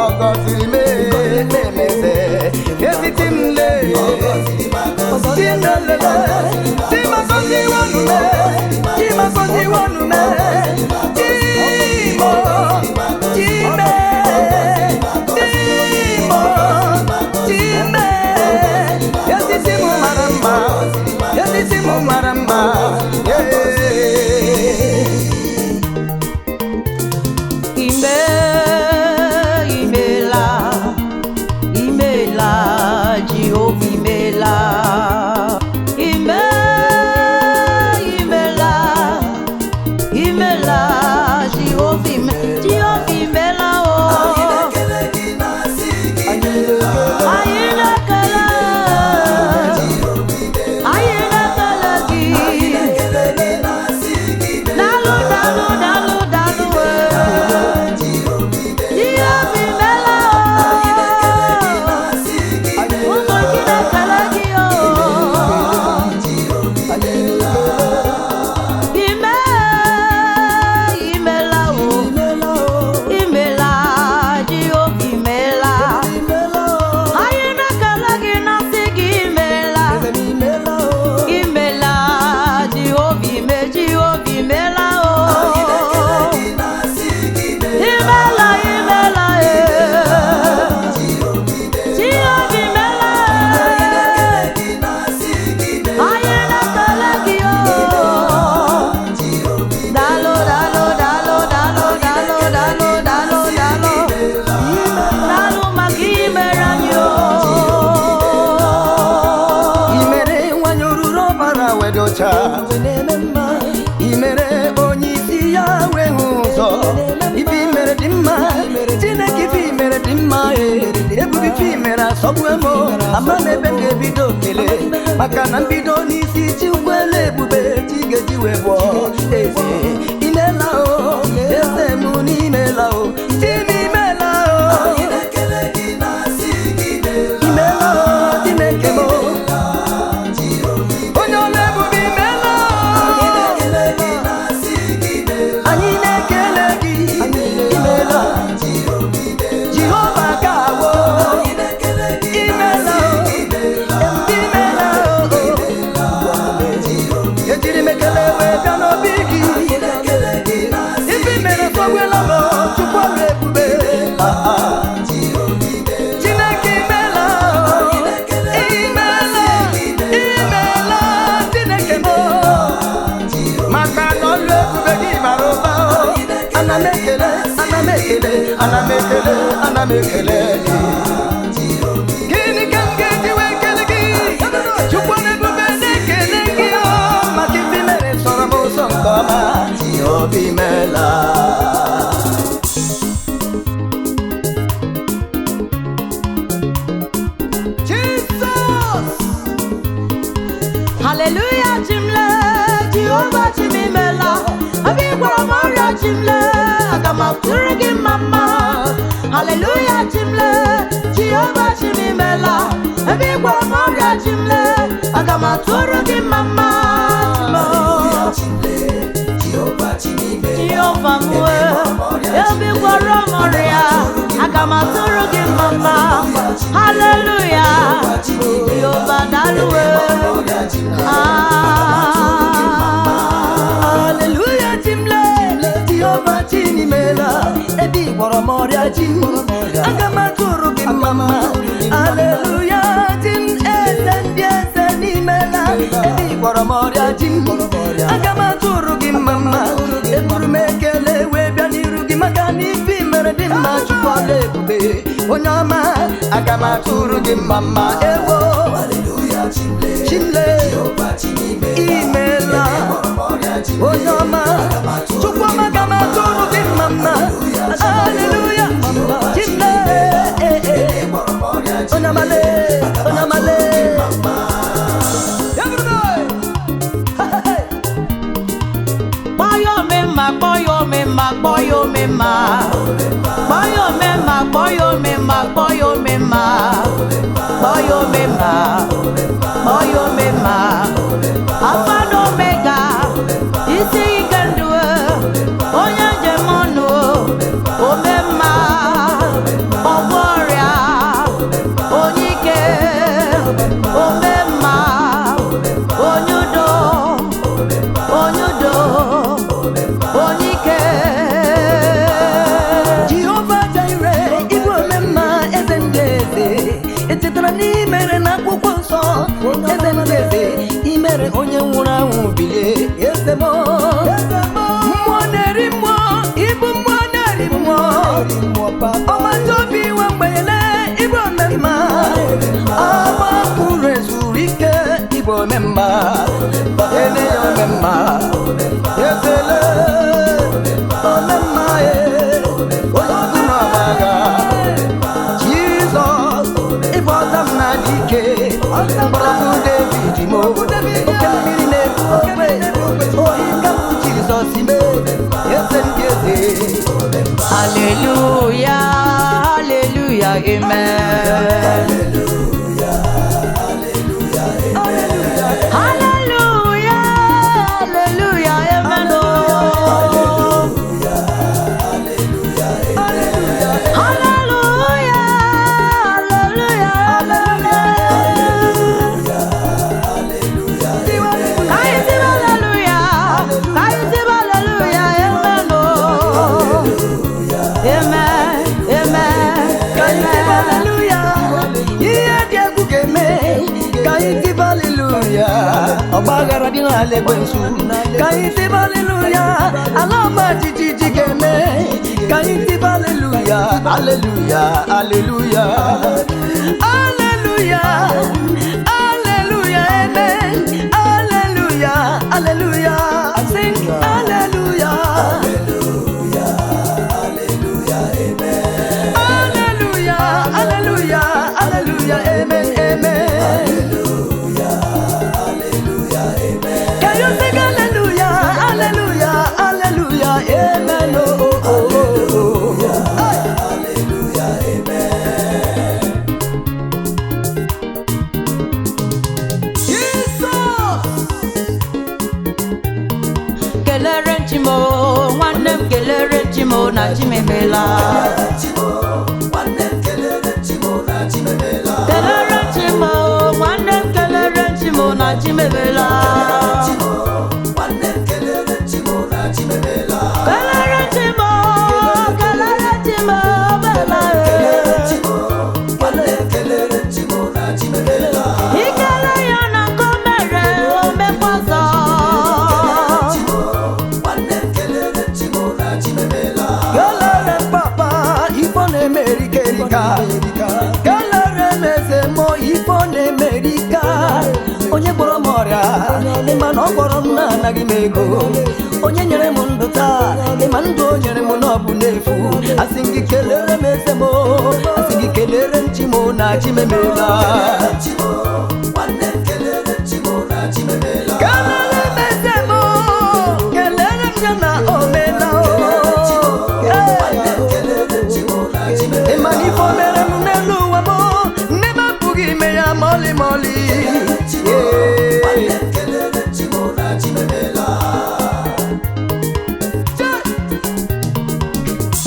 ọ gọziri m emeze. Eziti m lee, chi m lelele, chi m agọziwo nụ me, chi m agọziwo nụ me, chi m o. Chime, Chimo, Chime, ezisi m mara mma, ezisi m mara mma, yeah. Ime, imela, imela, Jehova imela. Ime, imela, imela, Jehova ime, Jehova imela o. Anyị na-ekele, anyị na-ekele gị. Daalụ, daalụ, daalụ, daalụ, ee. Jehova imela o. Ụmụ gị na-ekele gị o. Ime, sọgbue m ama m ebe m ga-ebido kele maka na mbido n'isi Chikwele ebube chi ga-eji wee bụọ eze imela o eze m n'imela o chi m imela o imela o Chineke m onye ọla ebube imela o anyị na-ekele gị imela Jehova ka wo imela o imela o ejiri m ekele wee bịa n'obi gị ife mere sọgbela m Chukwu ọrụ ebube Ah, ah. Chineke imela o imela imela Chineke m maka na ọlụ ebube gị bara ụba o ana m ekele ana m ekele ana m ekele ana m ekele gị. Gịnị ka m ga-eji wee kele gị Chukwu ọrụ ebube na-ekele gị o maka ife i mere sọrọ m ụzọ nke ọma obi mela. Jesus! Hallelujah, Chimle, Jehovah Chimimela. Abi gwara m ọrịa Chimle, aga m atụrụ gị mma mma. Hallelujah, Chimle, Jehovah Chimimela. Abi gwara m ọrịa Chimle, aga m atụrụ gị mma mma. Jehova m wee, ebe gwara m ọrịa, aga m atụrụ gị mma mma. Hallelujah, Jehova daluwe. Hallelujah, Chimle, Jehova Chinimela, ebe ị gwọrọ m ọrịa chi, aga m atụrụ gị mma mma. Hallelujah, Chim, eze ndị eze n'imela, ebe ị gwọrọ m ọrịa chi, aga m atụrụ gị mma mma. Eburu m ekele wee bịa n'iru gị maka na ife i mere dị mma. Chukwu ọla ebube, onye ọma, aga m atụrụ gị mma mma. Ewo, Chimle, imela. Onye ọma, Chukwu ọma, ga m atụrụ gị mma mma. Haleluya, Chimle, eh, eh. Onye ọma le, onye ọma le. Everybody! Kpọọ omemma, kpọọ omemma, kpọọ omemma. Kpọọ omemma, kpọọ omemma, kpọọ omemma. Kpọọ omemma, kpọọ omemma. Alfa na Omega, isi ike ndụ, onye njem ọnụ, omemma, ọgwọ ọrịa, onye ike, omemma, onye udo. Onye udo, onye ike. Jehova Jire, ịbụ omemma, eze ndị eze, echetara na imere na akwụkwọ nsọ, eze ndị eze, imere onye nwụrụ anwụ bilie, eze m mmụọ na-eri mmụọ, ịbụ mmụọ na-eri mmụọ, ọmata obi nwe mgbenyele, ịbụ omemma, agbapụrụ ezuru ike, ịbụ omemma, ele ya omemma, ezele omemma, e onye ukwu na ọgbaga Jizọs, ịbụ ọta m na dike, mgbọrọgwụ David m, oke mmiri na-ebu ogbe, ohi ka m Jizọs ime, eze ndị eze. Hallelujah, hallelujah, amen. Hallelujah, hallelujah, amen. Oh. Hallelujah, hallelujah, amen. Ka anyị tibe hallelujah, ka anyị tibe hallelujah, amen. Oh. Amen, amen, Ka anyị tibe amen. haleluya, ihe dị egwu ga-eme. Ka anyị tibe haleluya, ọgbaghara dị n'ala ekwensu. Ka anyị tibe haleluya, ala ọma jijiji ga-eme. Ka anyị tibe haleluya, haleluya, haleluya, haleluya, haleluya, amen, haleluya, haleluya, sing haleluya. Hallelujah, hallelujah, hallelujah, Amen. Oh, oh, oh, oh. Hallelujah, amen. Jesus! Kelere Chimo, nwanne m kelere Chimo na Chimemela. Chimo, nwanne m kelere Chimo na Chimemela. Kelere Chimo, nwanne m kelere Chimo na Chimemela. Chimo, nwanne m kelere Chimo na Chimemela. Kelere Chimo, kelere Chimo, bela Kelere e. Chimo, nwanne m kelere Chimo na Chimemela. Ikele ya na nke o mere o mekwazọ. Chimo, nwanne m kelere Chimo na Chimemela. Kelere m papa ife ọ na-emerika erika. Kelere m eze mụ ife ọ na-emerika. Onye gwọrọ m ọrịa ịma na ọ gwọrọ m na-anaghị m ego. Onye nyere m ndụ taa ịma ndụ o nyere m na ọ bụ n'efu. Asị m gị kelere m eze m, asị gị kelere m chi m na Chimemela. Chimo, nwanne m kelere Chimo na Chimemela. Kelere m eze m, kelere m ya na omela o. Nwanne m kelere Chimo na Chimemela. Ịma na ife o mere m n'elu ụwa m, nne m apụghị ime ya ma ọlị ma ọlị. Chimo, nwanne m kelere Chimo na Chimemela.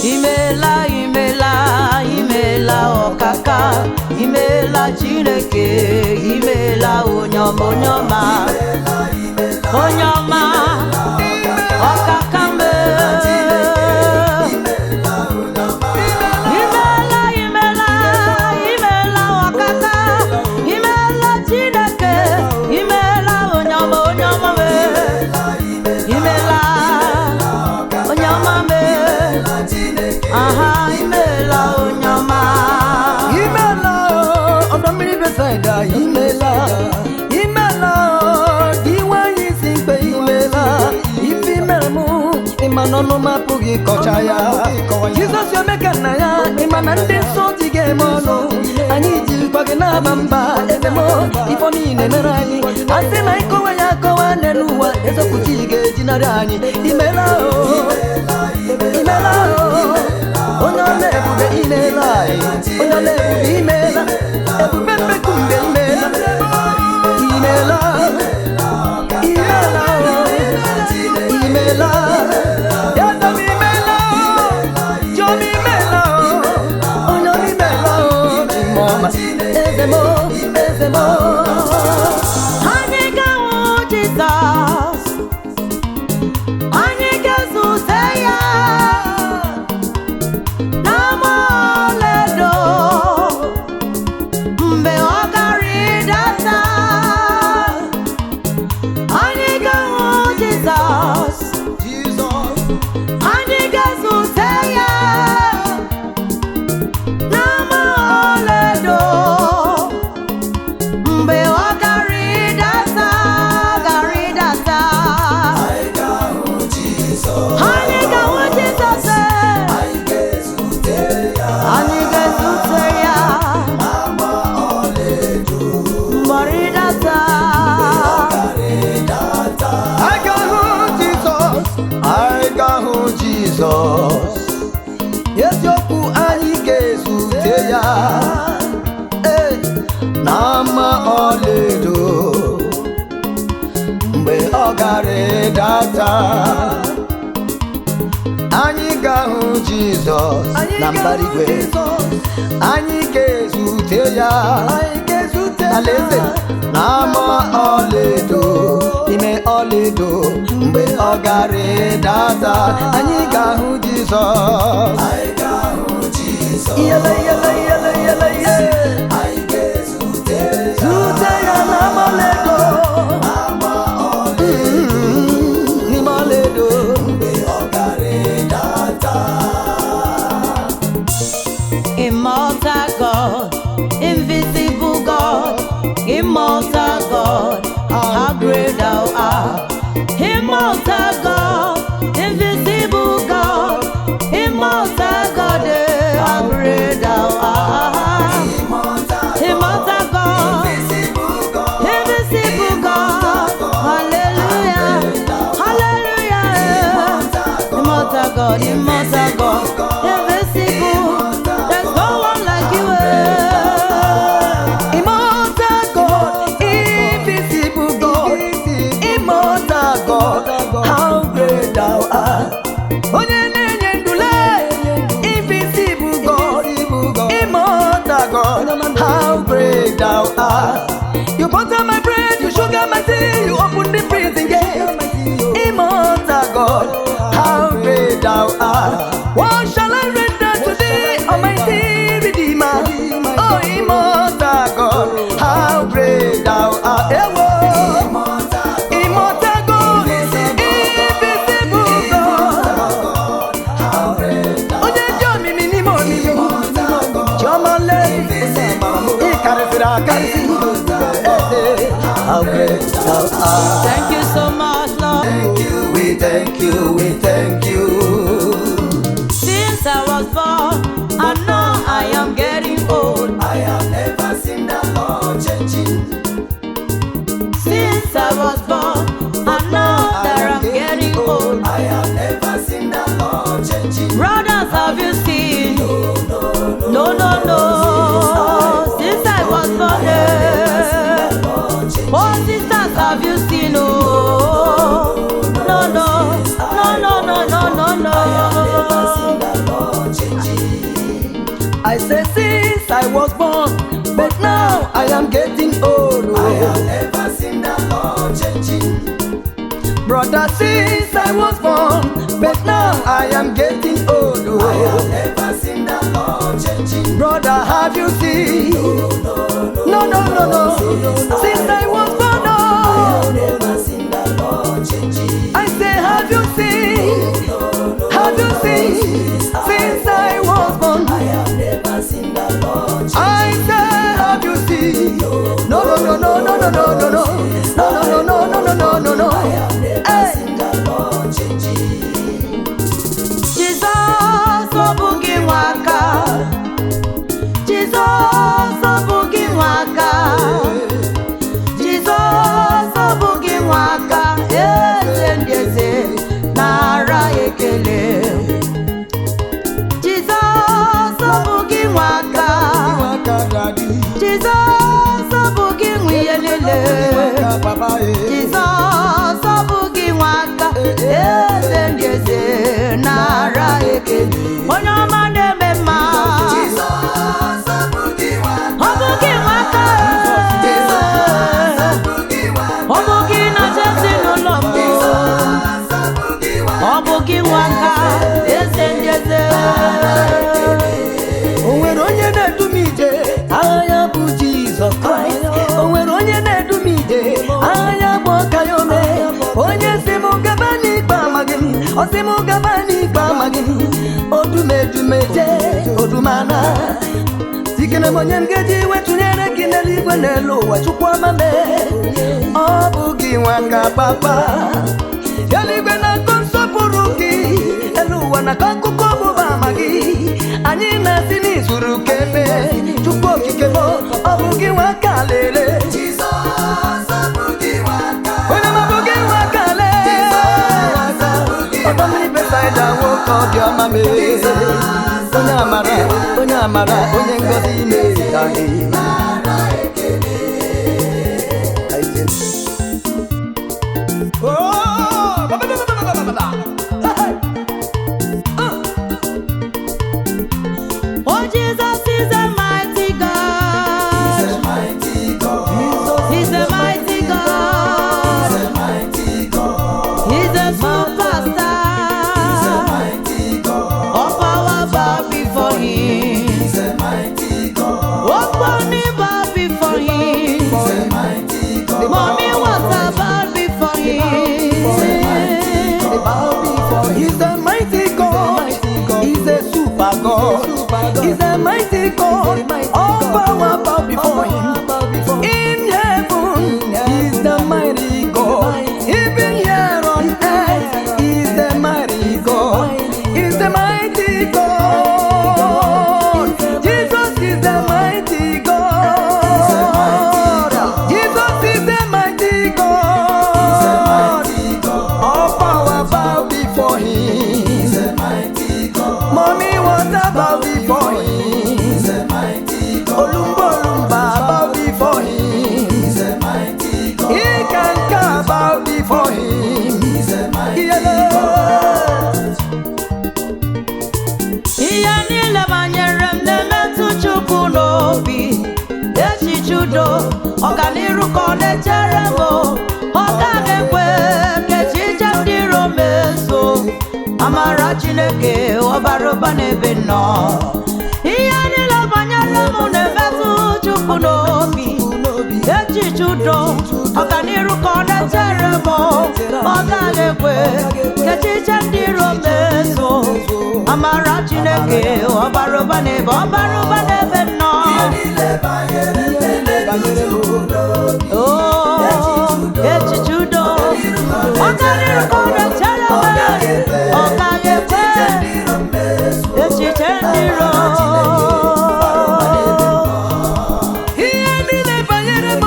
Imela, imela, imela ọkaka, imela Chineke, imela onye ọma, onye ọma, onye ọma, ọkaka mbe. Imela, imela, imela ọkaka, imela Chineke, imela onye ọma, onye ọma me. Imela, onye ọma me. Aha, imela onye ọma. Imela o, ọdọ mmiri Besaida, imela. Imela o, di nwanyị isi mkpe, imela. Ife mere mụ, ịma na ọnụ m apụghị ịkọcha ya. Jizọs omeka nna ya, ịma na ndị nsọ dị ga-eme ọnụ. Anyị jikwa gị na-aba mba, eze m, ifo niile mere anyị. Asị na ịkọwa ya akọwa n'elu ụwa, eziokwu chi ga-ejinarị anyị. Imela o, imela o. Onye ọla ebube imela anyị. Onye ọla ebube imela. Ebube mbekumbe imela. Imela. Imela o. Imela. Eze m imela o. Chiọma imela o. Onye ọma imela o. Chimọma. Eze m o. Eze m o. Anyị ga-ahụ Jizọs, anyị ga-ezute ya n'ama ọlaedo mgbe ọ ga-arịdata. Anyị ga-ahụ Jizọs, anyị ga-ezute ya n'ama ọlaedo mgbe ọ ga-arịdata, ga-arịdata. Anyị ga-ahụ Jizọs, Anyị ga-ahụ Jizọs, anyị ga-ezute ya. anyị ga-ezute ya Ama ọlaedo mgbe ọ rịdata. rịdata. Anyị ga-ahụ Jizọs, anyị ga-ahụ Jizọs. Eziokwu anyị ga-ezute ya. Ee, n'ama ọlaedo mgbe ọ ga-arịdata. Anyị ga-ahụ Jizọs na mbara igwe. Anyị ga-ezute ya. Alaeze n'ama ọlaedo ime ọlaedo mgbe ọ ga-arịdata. Anyị ga-ahụ Jizọs. Anyị ga-ahụ Jizọs, Iyele, iyele, iyele, iyele, iye. anyị ga-ezute ya. Zute ya n'ama ọlaedo. Ama ọlaedo N'ime ọlaedo. mgbe ọ ga-arịdata. Immortal God, invisible God, immortal God, how great thou art. Immortal God, invisible God, immortal God, eh, how great thou art. Immortal Immortal God, immortal God, invincible. There's no one like you. Immortal God, invisible God, immortal God, how great thou art. Onye na-enye ndule, invisible God, immortal God, how great thou art. You butter my bread, you sugar my tea, you open the prison gate. Immortal God, how great thou art. What shall I render to thee, Almighty Redeemer? Oh, immortal God, how great thou art. Ewo. Immortal God, invisible God. Onye dị omimi n'ime omimi, Chioma lee, ị karịsịrị akarịsị. Eze, how great thou art. Thank you so much, Lord. Thank you, we thank you, we thank you. Since I was born, and now I am getting old. I have never seen the Lord changing. Since I was born, and now that I'm getting old. I have never seen the Lord changing. Brothers, have you seen? No, no, no. Since I was born, eh. Oh, sisters, have you seen? Oh, no, no, no, no, no, no, no, no. I say since I was born, but now I am getting old. I Oh. have never seen the Lord changing. Brother, since I was born, but now I am getting old. I have Oh. never seen the Lord changing. Brother, have you seen? No, no, no, no. Since I was born, oh. Never seen the Lord changing. I say, have you seen? Have you seen? Since I was born, I have never seen the Lord changing. I say, have you seen? No, no, no, no, no, no, no, no, no, no, no, no, no, no, no, no, no. Hey. Seen the Lord changing. Jizọs ọ bụ gị nwe aka. Jizọs ọ bụ gị nwe aka. Jizọs ọ bụ gị nwe aka. Eze ndị eze nara ekele. Jizọs ọ bụ gị nwe aka. Jizọs ọ bụ gị nwe ihe niile. Jizọs ọ bụ gị nwe aka. Eze ndị eze nara ekele. Onye ọma na-eme mma. Jizọs abụghị Ọ bụ gị nwe aka. Ọ bụ gị na-achị ezinụlọ m. Ọ bụ gị nwe aka. Eze ndị eze. O nwere onye na-edu m ije, aha ya bụ Jizọs Kraịst. O nwere onye na-edu m ije, aha ya bụ Ọkayome. Onye si m gaba n'ikpe amaghị m, ọ sị m gaba n'ikpe amaghị m. Odumedumeje, odumana. Tikene m onye m ga-eji wetụnyere gị n'eluigwe n'elu ụwa, Chukwu ọma mee. Ọ bụ gị nwa ka papa. Eluigwe na-akọ nsọpụrụ gị, elu ụwa na-akọ akụkọ ọgbụgba ama gị. Anyị na-asị n'izuru keme, Chukwu okike bụ ọ bụ gị nwa ka lele. Jizọs abụghị nwaka. Onye ma bụ gị nwa ka lee. Ọdọ mmiri Besaida nwoke ọ dị ọma mee. Onye amara, onye amara, onye ngọzi mee anyị. Oh, ba ba ba ba ba ba ba ba. Hey, hey. Oh, Jesus is a mighty God. Mighty God, He's a mighty God. mighty God, He's a superstar. mighty God, All power bow before him. he's a mighty God, Open bow before him. mighty God, Mommy water bow before him. He's a mighty God. He's a super God. He's a mighty God. All power bow before him. In heaven, he's the mighty God. Even here on earth, he's the mighty God. He's the mighty God. Jesus is the mighty God. Jesus is the mighty God. All power bow before him. na-echere m, ọ gaghị ekwe ka echiche ndị iro mezuo. Amara Chineke ọ bara ụba n'ebe nọ. Ihe niile banyere m na-emetụ Chukwu n'obi. Echiche udo, ọganiru ka ọ na-echere m, ọ gaghị ekwe ka echiche ndị iro mezuo. Amara Chineke ọ bara ụba n'ebe, ọ bara ụba n'ebe nọ. Oh, echiche udo, ọganiru ka ọ na-echere m, ọ gaghị ekwe echiche ndị iro. Ihe niile banyere m,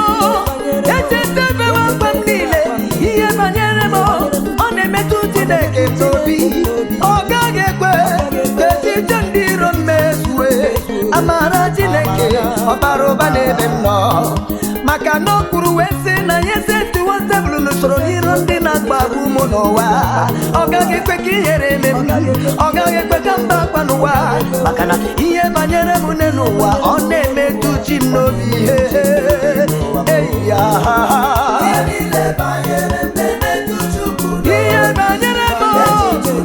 echetabewo akpa m niile. Ihe banyere m, ọ na-emetụ Chineke n'obi. Ọ gaghị ekwe ka echiche ndị iro m mezue. Amara Chineke ọ bara ụba n'ebe m nọ, maka na o kwuru wee sị na ya esetụwo tebụl n'usoro n'iro ndị na-akpagbu m n'ụwa. Ọ gaghị ekwe ka ihere eme m, ọ gaghị ekwe ka mba akwa n'ụwa, maka na ihe banyere m nne n'ụwa ọ na-emetụ chi m n'obi. Ihe eyi ya, ihe banyere m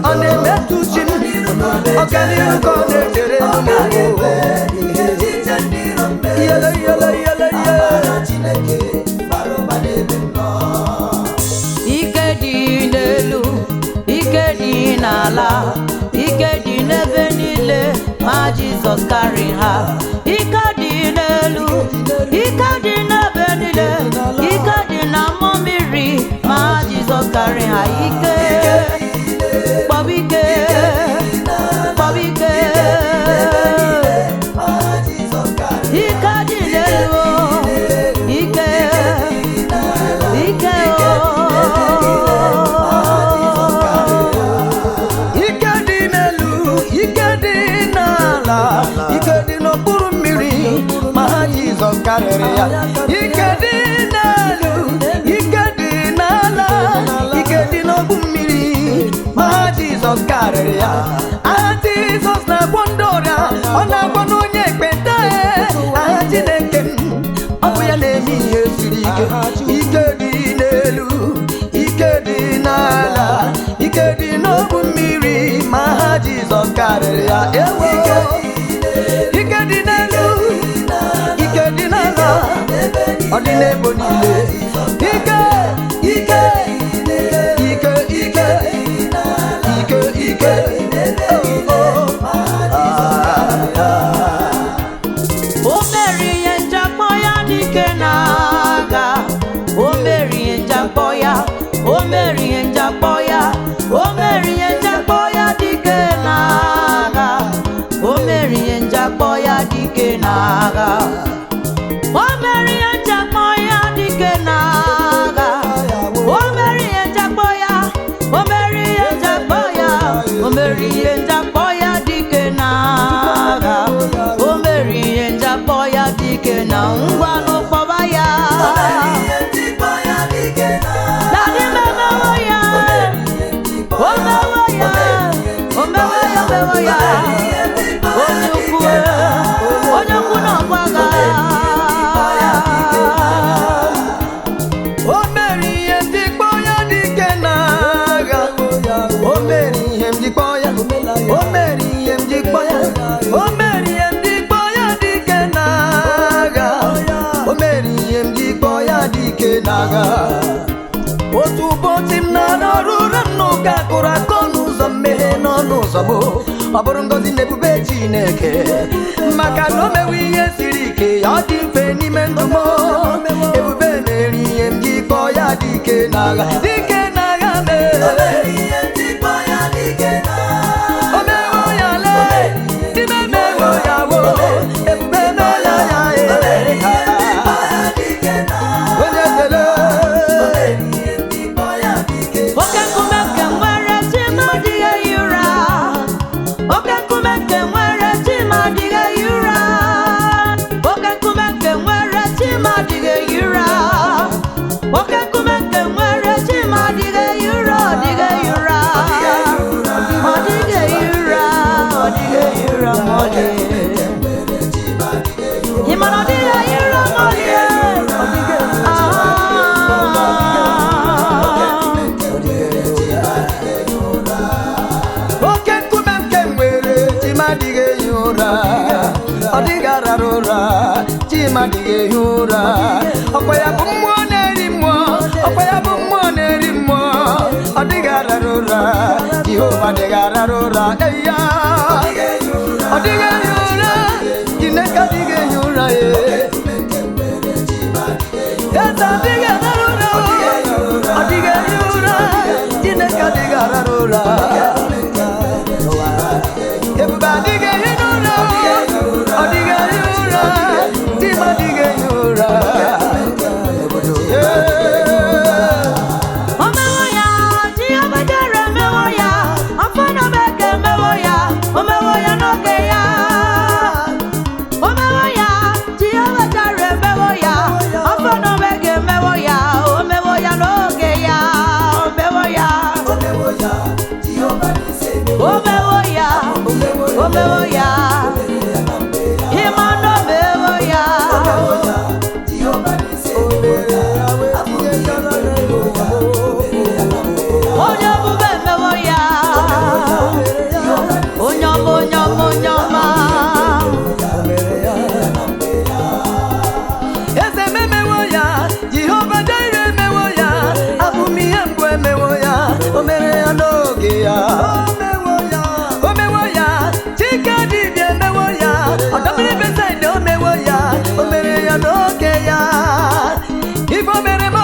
ọ na-emetụ chi m. Ọganihu ka ọ na-echere m. Iyele, iyele, iyele, iyele. Ike dị n'elu, ike dị n'ala, ike dị n'ebe niile, ma Jizọs karị ha. Ike dị n'elu, ike dị n'ebe niile, ike dị na mmụọ mmiri, ma Jizọs karị ha. Ike, kpọba ike, kpọba ike. Ike dị n'elu, ike, ike o. Ike dị n'elu, ike dị n'ala, ike dị n'okpuru mmiri, ma ha Jizọs karịrị ya. Ike dị n'elu, ike dị n'ala, ike dị n'ogbu mmiri, ma ha Jizọs karịrị ya. Aha Jizọs na-agwọ ndị ọrịa, ọ na-agwọ n'onye ekpenta. Aha Chineke m, ọ bụ ya na-eme ihe siri ike. Ike dị n'elu, ike dị n'ala, ike dị n'ogbu mmiri, ma ha Jizọs karịrị ya. Ewo, ike dị n'elu, ike dị n'ala, ọ dị n'ebo niile. Ike, ike, ike, ike, ike, ike, oh, oh. Ah, ah. O mere ihe njakpọ ya dike n'agha. O mere ihe njakpọ ya, o mere ihe njakpọ ya, o mere ihe njakpọ ya dike n'agha. O mere ihe njakpọ ya dike n'agha. O mere ihe njakpọ ya dike n'agha. O mere ihe njakpọ ya, o mere ihe njakpọ ya, o mere ihe njakpọ ya dike n'agha. O mere ihe njakpọ ya dike na ngwa n'ụkpọba ya. Daddy memewo ya, o mewo ya, o mewo ya, o mewo ya. Onye ukwu, onye ukwu na ọgba agha. O mere ihe ndịkpọ ya dike n'agha. O mere ihe ndịkpọ ya. O mere ihe ndịkpọ ya. O mere ihe ndịkpọ ya dike n'agha. O mere ihe ndịkpọ ya dike n'agha. Otu ụbọchị m na-arahụ ụra m n'ụka kụrụ akọ n'ụzọ mmeghe n'ọnụ ụzọ m. Ọ bụrụ ngọzi na ebube Chineke, maka na o mewe ihe siri ike ya ọ dị mfe n'ime ndụ m. Ebube mere ihe m ji kpọọ ya dike n'agha, dike n'agha mee. O mewo ya lee, dime mewo ya wo, ebube meela ya ee. Onye kele. Oke nkume nke nwere chi m adịghị ehi ụra. Oke nkume nke nwere chi m adịghị ehi ụra. Oke nkume nke nwere chi m adịghị ehi ụra. Oke nkume nke nwere chi m adịghị Ọ dịghị arara ụra. Chima adịghị ehi ụra. Ọkwa ya bụ mmụọ na-eri mmụọ. Ọkwa ya bụ mmụọ na-eri mmụọ. Ọ dịghị arara ụra. Jehova adịghị arara ụra. Eya. Ọ dịghị ehi ụra. Chineke adịghị ehi ụra. Ee. Eze adịghị arara ụra. Ọ dịghị ehi ụra. Chineke adịghị arara ụra. Ebube adịghị ehi n'ụra. Ọ dịghị ehi ụra. Di m adịghị ehi ụra. Ee. O mewo ya, Jehova jere emewo ya, Alfa na Omega emewo ya, o mewo ya n'oge ya. O mewo ya, Jehova jere emewo ya, Alfa na Omega emewo ya, o mewo ya n'oge ya, o mewo ya. O mewo ya, o mewo ya, ịma na o mewo ya. Onye ebube emewo ya, onye ọma, onye ọma, onye ọma. Eze m emewo ya, Jehova Jire emewo ya, abụ m ihe mbụ emewo ya, o mere ya n'oge ya. O mewo ya, Chike dibịa emewo ya, ọdọmmiri Besaida o mewo ya, o mere ya n'oge ya. Ife o mere m,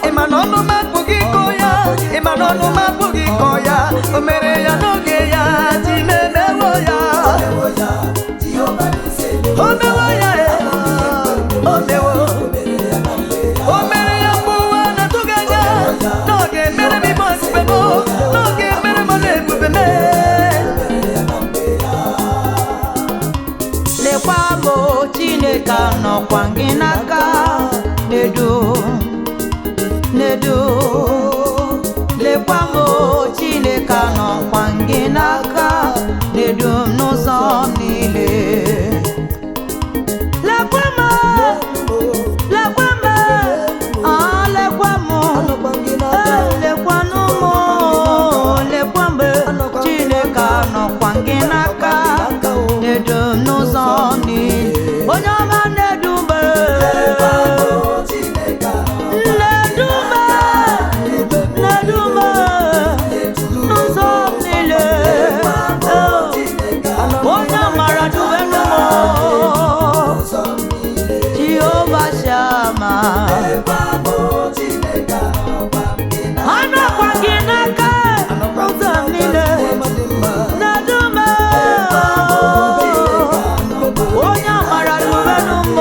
ịma na ọnụ m apụghị ịkọ ya, ịma na ọnụ m apụghị ịkọ ya, o mere ya n'oge ya, Chime emewo ya. O mewo ya, e. O mewo. O mere ya mgbe ụwa na-atụghị anya n'oge mere m ime ebube m n'oge mere m ọla ebube m. Lekwa m o, Chineke anọkwa gị n'aka nedo nedo lekwa m o, Chineke anọkwa gị n'aka nedo m n'ụzọ niile lekwa m o, lekwa m o, ah, lekwa m o. Elekwanụ m o, lekwa mgbe Chineke anọkwa gị n'aka nedo m n'ụzọ niile onye ọma na-edu mgbe nnedu mgbe nnedu mgbe n'ụzọ niile onye amara dubenụ m Jehova Shama anọkwa gị n'aka ụzọ niile nnedu mgbe onye amara dubenụ m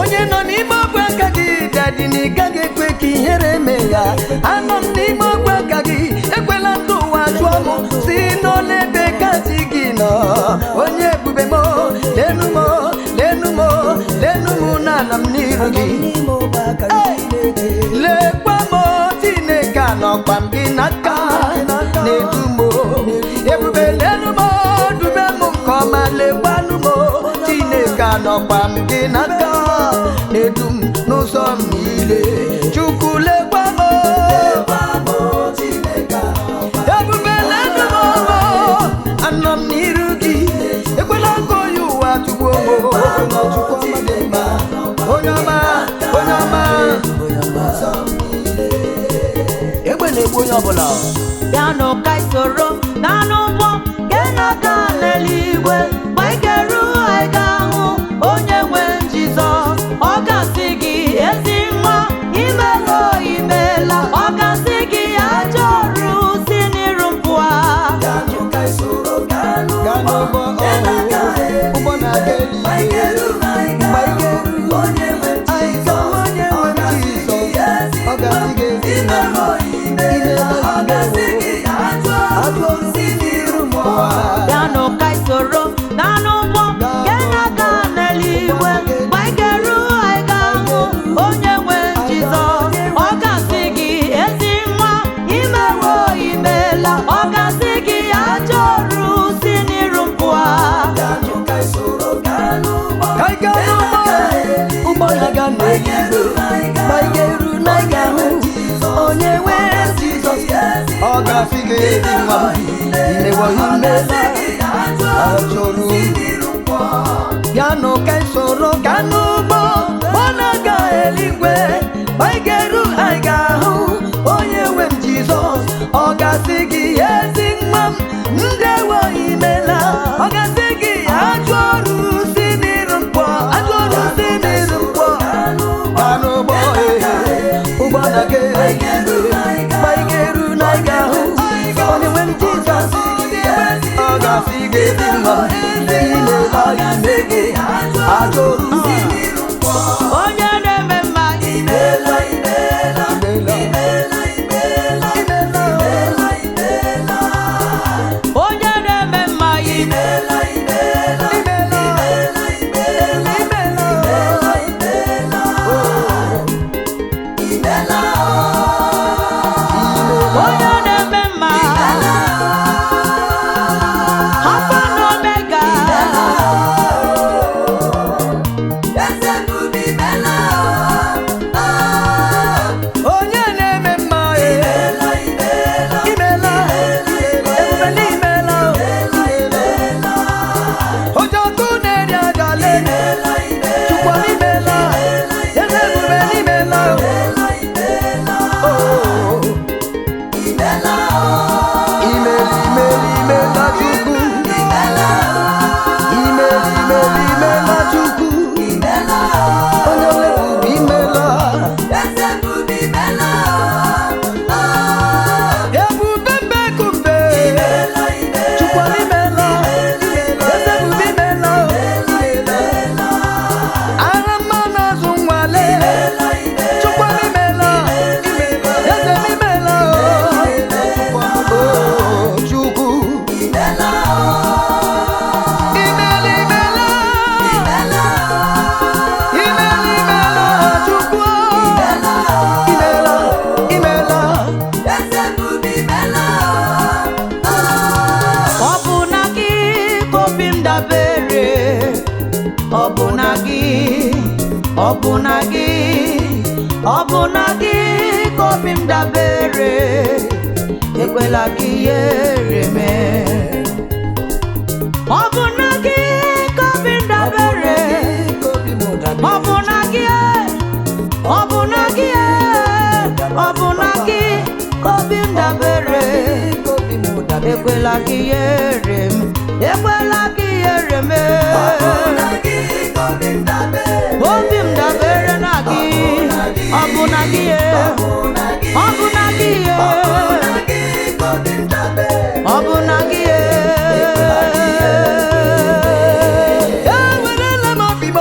Onye nọ n'ime ogwe aka gị dadị na ị gaghị ekwe ka ihere mee ya. Anọ m n'ime ogwe aka gị, ekwela ndị ụwa jụọ m si n'ole ebe ka chi gị nọ. Onye ebube m, lenu m, lenu m, lenu m na anọ m n'iru gị. Lekwa m Chineke anọkwa m gị n'aka na-edu m ebube lenu m dube m nke ọma lekwanụ m Chineke anọkwa m gị n'aka na-edu m n'ụzọ m niile Chukwu lekwa m ebube lenu m anọ m n'iru gị ekwela ka onye ụwa tụgbuo m onye ọma onye ọma Egbe na-egbu onye ọbụla. Bịanụ ka anyị soro naanụ ụgbọ nke na-aga n'eluigwe mgbe anyị ga-eru anyị ga-ahụ onye nwe Jizọs ọ ga-asị gị ezi nwa imela o, imela ọ ga-asị gị ajọ ọrụ si n'iru m pụọ Gaa n'ụgbọ ụgbọ na-aga eluigwe. Mgbe anyị ga-eru, anyị ga-ahụ onye nwe Jizọs. Ọ ga-asị gị ezi nwa m, imeela imewo. Bịanụ ka anyị soro naanụ ụgbọ nke na-aga n'eluigwe mgbe anyị ga-eru anyị ga-ahụ onye nwe Jizọs ọ ga-asị gị ezi nwa imewo imela ọ ga-asị gị ajọ ọrụ si n'iru m pụọ Ka anyị gaa n'ụgbọ, ụgbọ na-aga n'eluigwe. Mgbe anyị ga-eru na anyị ga-ahụ onye nwe Jizọs. Ọ ga-asị gị ezi nwa m, imewo imela. Ajọrụ bịanụ ka anyị soro gaa n'ụgbọ ọ na-aga eluigwe. Anyị ga-eru, anyị ga-ahụ onye nwe m Jizọs. Ọ ga-asị gị, ezi nwa m, ndewo, imela. Ọ ga-asị gị, ajọ ọrụ si n'iru m pụọ, ajọ ọrụ si n'iru m pụọ. Gaa n'ụgbọ, ee, ụgbọ na-aga eluigwe. Ma anyị ga-eru na anyị ga-ahụ onye nwe m Jizọs. Ọ ga-asị gị, ezi nwa m, imela, imego, ajọ ọrụ si n'iru m pụọ. Onye na-eme mma. Imela, imela, imela, imela, imela, imela. Onye na-eme mma. Imela, imela, imela, imela, imela, imela. Imela. Onye na-eme mma. Alfa na Omega. Onye na-eme mma, imela, imela, ebube n'imela, imela. Ojoko na-eri ajale, Chukwu n'imela, eze ebube n'imela. Oh. Imela, imela, imela Chukwu. Imela, imela, imela Chukwu. Onye ọrụ ebube imela. Ebube mbekumbe. Chukwu imela. Eze ebube imela. Ara mma na-azụ nwale. Chukwu imela. Eze m imela. Oh, Chukwu. Imela, imela. Imela, imela, Chukwu. Imela, imela. Ọ bụ na gị ka obi m dabere, ọ bụ na gị, ọ bụ na gị, ọ bụ na gị ka obi m dabere, ekwela ka ihere mee. Ọ bụ na gị ka obi m dabere, ọ bụ na gị, ọ bụ na gị, ọ bụ na gị ka obi m dabere. Ekwela ka ihere m, ekwela ka ihere m. Obi m dabere na gị, ọ bụ na gị, ọ bụ na gị, ọ bụ na gị. Ewerela m obi m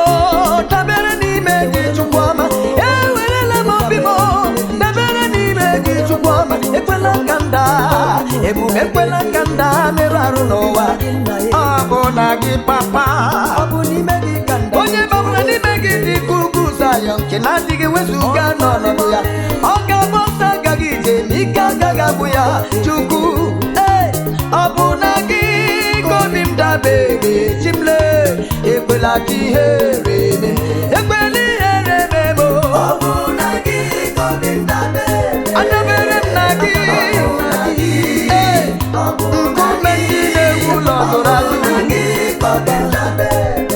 dabere n'ime gị, Chukwu ọma. Ewerela m obi m dabere n'ime gị, Chukwu ọma. Ekwela ka m daa, ebube, ekwela ka m daa merụ arụ n'ụwa. Ọ bụ na gị, papa. Onye gbabara n'ime gị dị ka ugwu Zayọn nke na-adịghị wezuga n'ọnọdụ ya. Ọ ga-agba ọsọ agaghị ije ma ike agaghị agwụ ya. Chukwu, ee, ọ bụ na gị ka obi m dabere. Chimle, ekwela ka ihere mee, ekwela ihere mee m. Adabere m na gị. Ee, nkume ndị na-ewu ụlọ zụrụ azụ,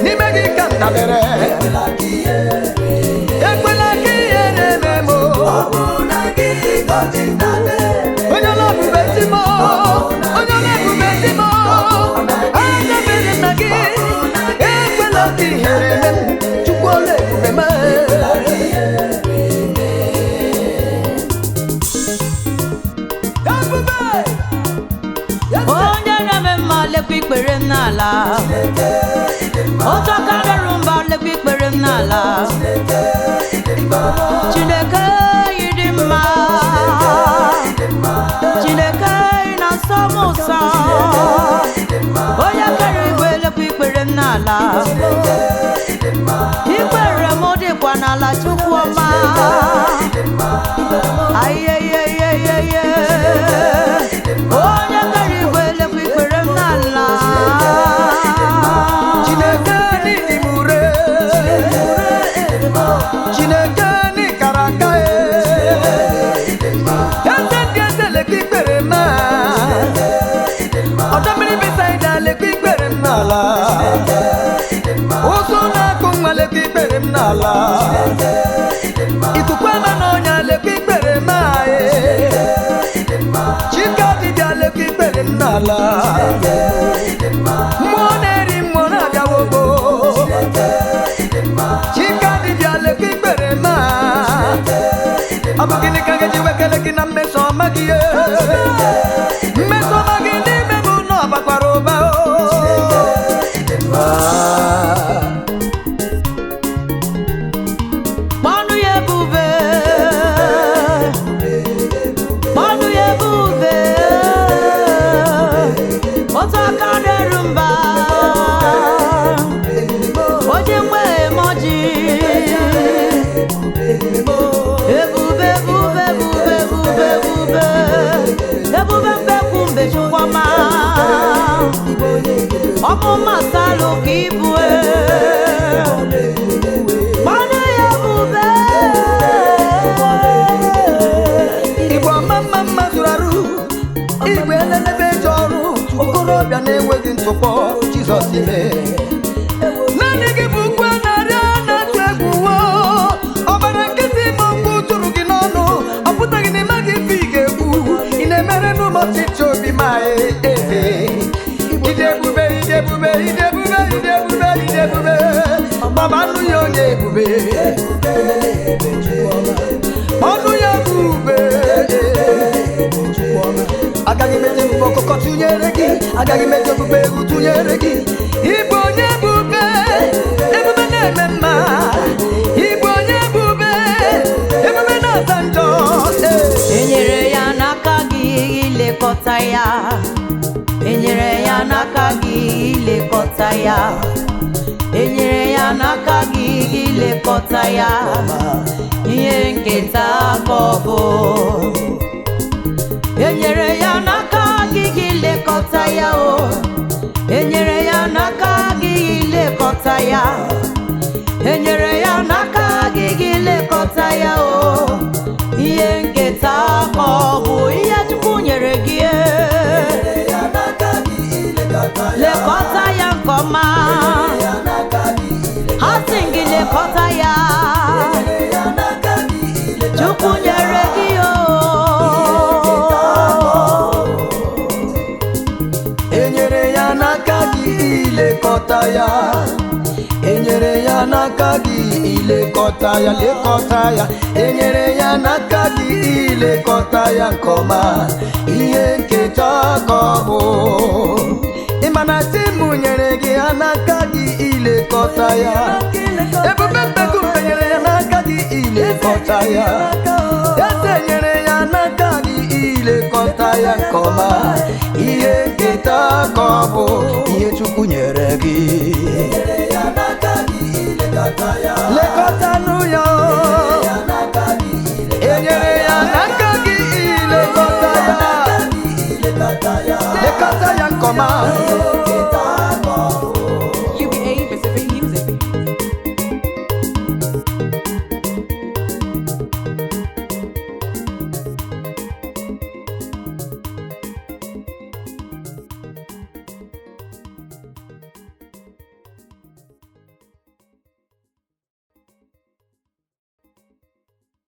n'ime gị ka m dabere. Ekwela ka ihere mee m. Onye ọla ebube si m, onye ọla ebube si m, adabere m na gị. Ekwela ka ihere mee m, Chukwu ọla ebube m. Ebube! Onye na-eme mma, lekwa ikpere m n'ala. Otu aka rịọrọ mba, lekwa ikpere m n'ala. Chineke, ị dị mma. Chineke, ị na-asọ m ụsọ. Onye kere igwe, lekwa ikpere m n'ala. Ikpere m dịkwa n'ala, Chukwu ọma. Ayeyeyeyeye. Onye kere igwe, lekwa ikpere m n'ala. Chineke n'ịdị m ure. Chineke n'ịkara aka e. Eze ndị eze, lekwa ikpere m a. Ọdọ mmiri Besaida, lekwa ikpere m. n'ala. Ụzọ na-akụ nwa lekwa ikpere m n'ala. Ikuku ama n'ọnya lekwa ikpere m ae. Chike dibịa lekwa ikpere m n'ala. Mmụọ na-eri mmụọ na-abịawo ogbo. Chike dibịa lekwa ikpere m a. Ọ bụ gịnị ka m ga-eji wekele gị na mmeso ọma gị ye? Mmeso ọma gị n'ime m na ọ bakwara ụba o. Kpọnụ ya ebube, kpọnụ ya ebube, otu aka na-eru mba, onye nwe emoji. Ebube, ebube, ebube, ebube, ebube, ebube mbekwu mbe Chukwuma, ọmụma salụ ka ibue. Kpọnụ ya ebube. Igwe ọma mma mma zụrụ arụ, igwe elelebe eji ọrụ, okorobịa na-enweghị ntụpọ, Jizọs ime. Naanị gị bụ ukwu a na-arịa na-atụ egwu wo. Ọbara nkịtị ma mgbu tụrụ gị n'ọnụ, ọ pụtaghị na ịmaghị ife ị ga-ekwu. Ị na-emere n'ụmụ ọchịchị obi ma eze. Ịdị ebube, ịdị ebube, ịdị ebube, ịdị ebube, ịdị ebube. Baba nụ ya onye ebube. Ọnụ ya bụ ube. Agaghị m eji mbọ ọkụkọ tụnyere gị, agaghị m eji okpukpe egwu tụnyere gị. Ịbụ onye ebube, ebube na-eme mma. Ịbụ onye ebube, ebube na-asa njọ. Enyere ya n'aka gị ilekọta ya. Enyere ya n'aka gị ilekọta ya. Enyere ya n'aka gị ilekọta ya. Ihe nketa ka ọ bụ. Enyere ya n'aka gị ilekọta ya o. Enyere ya n'aka gị ilekọta ya. Enyere ya n'aka gị ilekọta ya o. Ihe nketa ka ọ bụ ihe Chukwu nyere gị. Lekọta ya nke ọma. Ha sị gị lekọta ya. Chukwu nyere gị o. Enyere ya n'aka gị ilekọta ya. Enyere ya n'aka gị ilekọta ya, lekọta ya. Enyere ya n'aka gị ilekọta ya nke ọma. Ihe nketa ka ọ bụ. Ịma na chi m nyere gị ya n'aka gị ilekọta ya. Ebube mbeku nyere ya n'aka gị ilekọta ya. Eze nyere ya n'aka gị ilekọta ya nke ọma. Ihe nketa ka ọ bụ ihe Chukwu nyere gị. Lekọtanụ ya o. Enyere ya n'aka gị ilekọta ya. Lekọta ya nke ọma.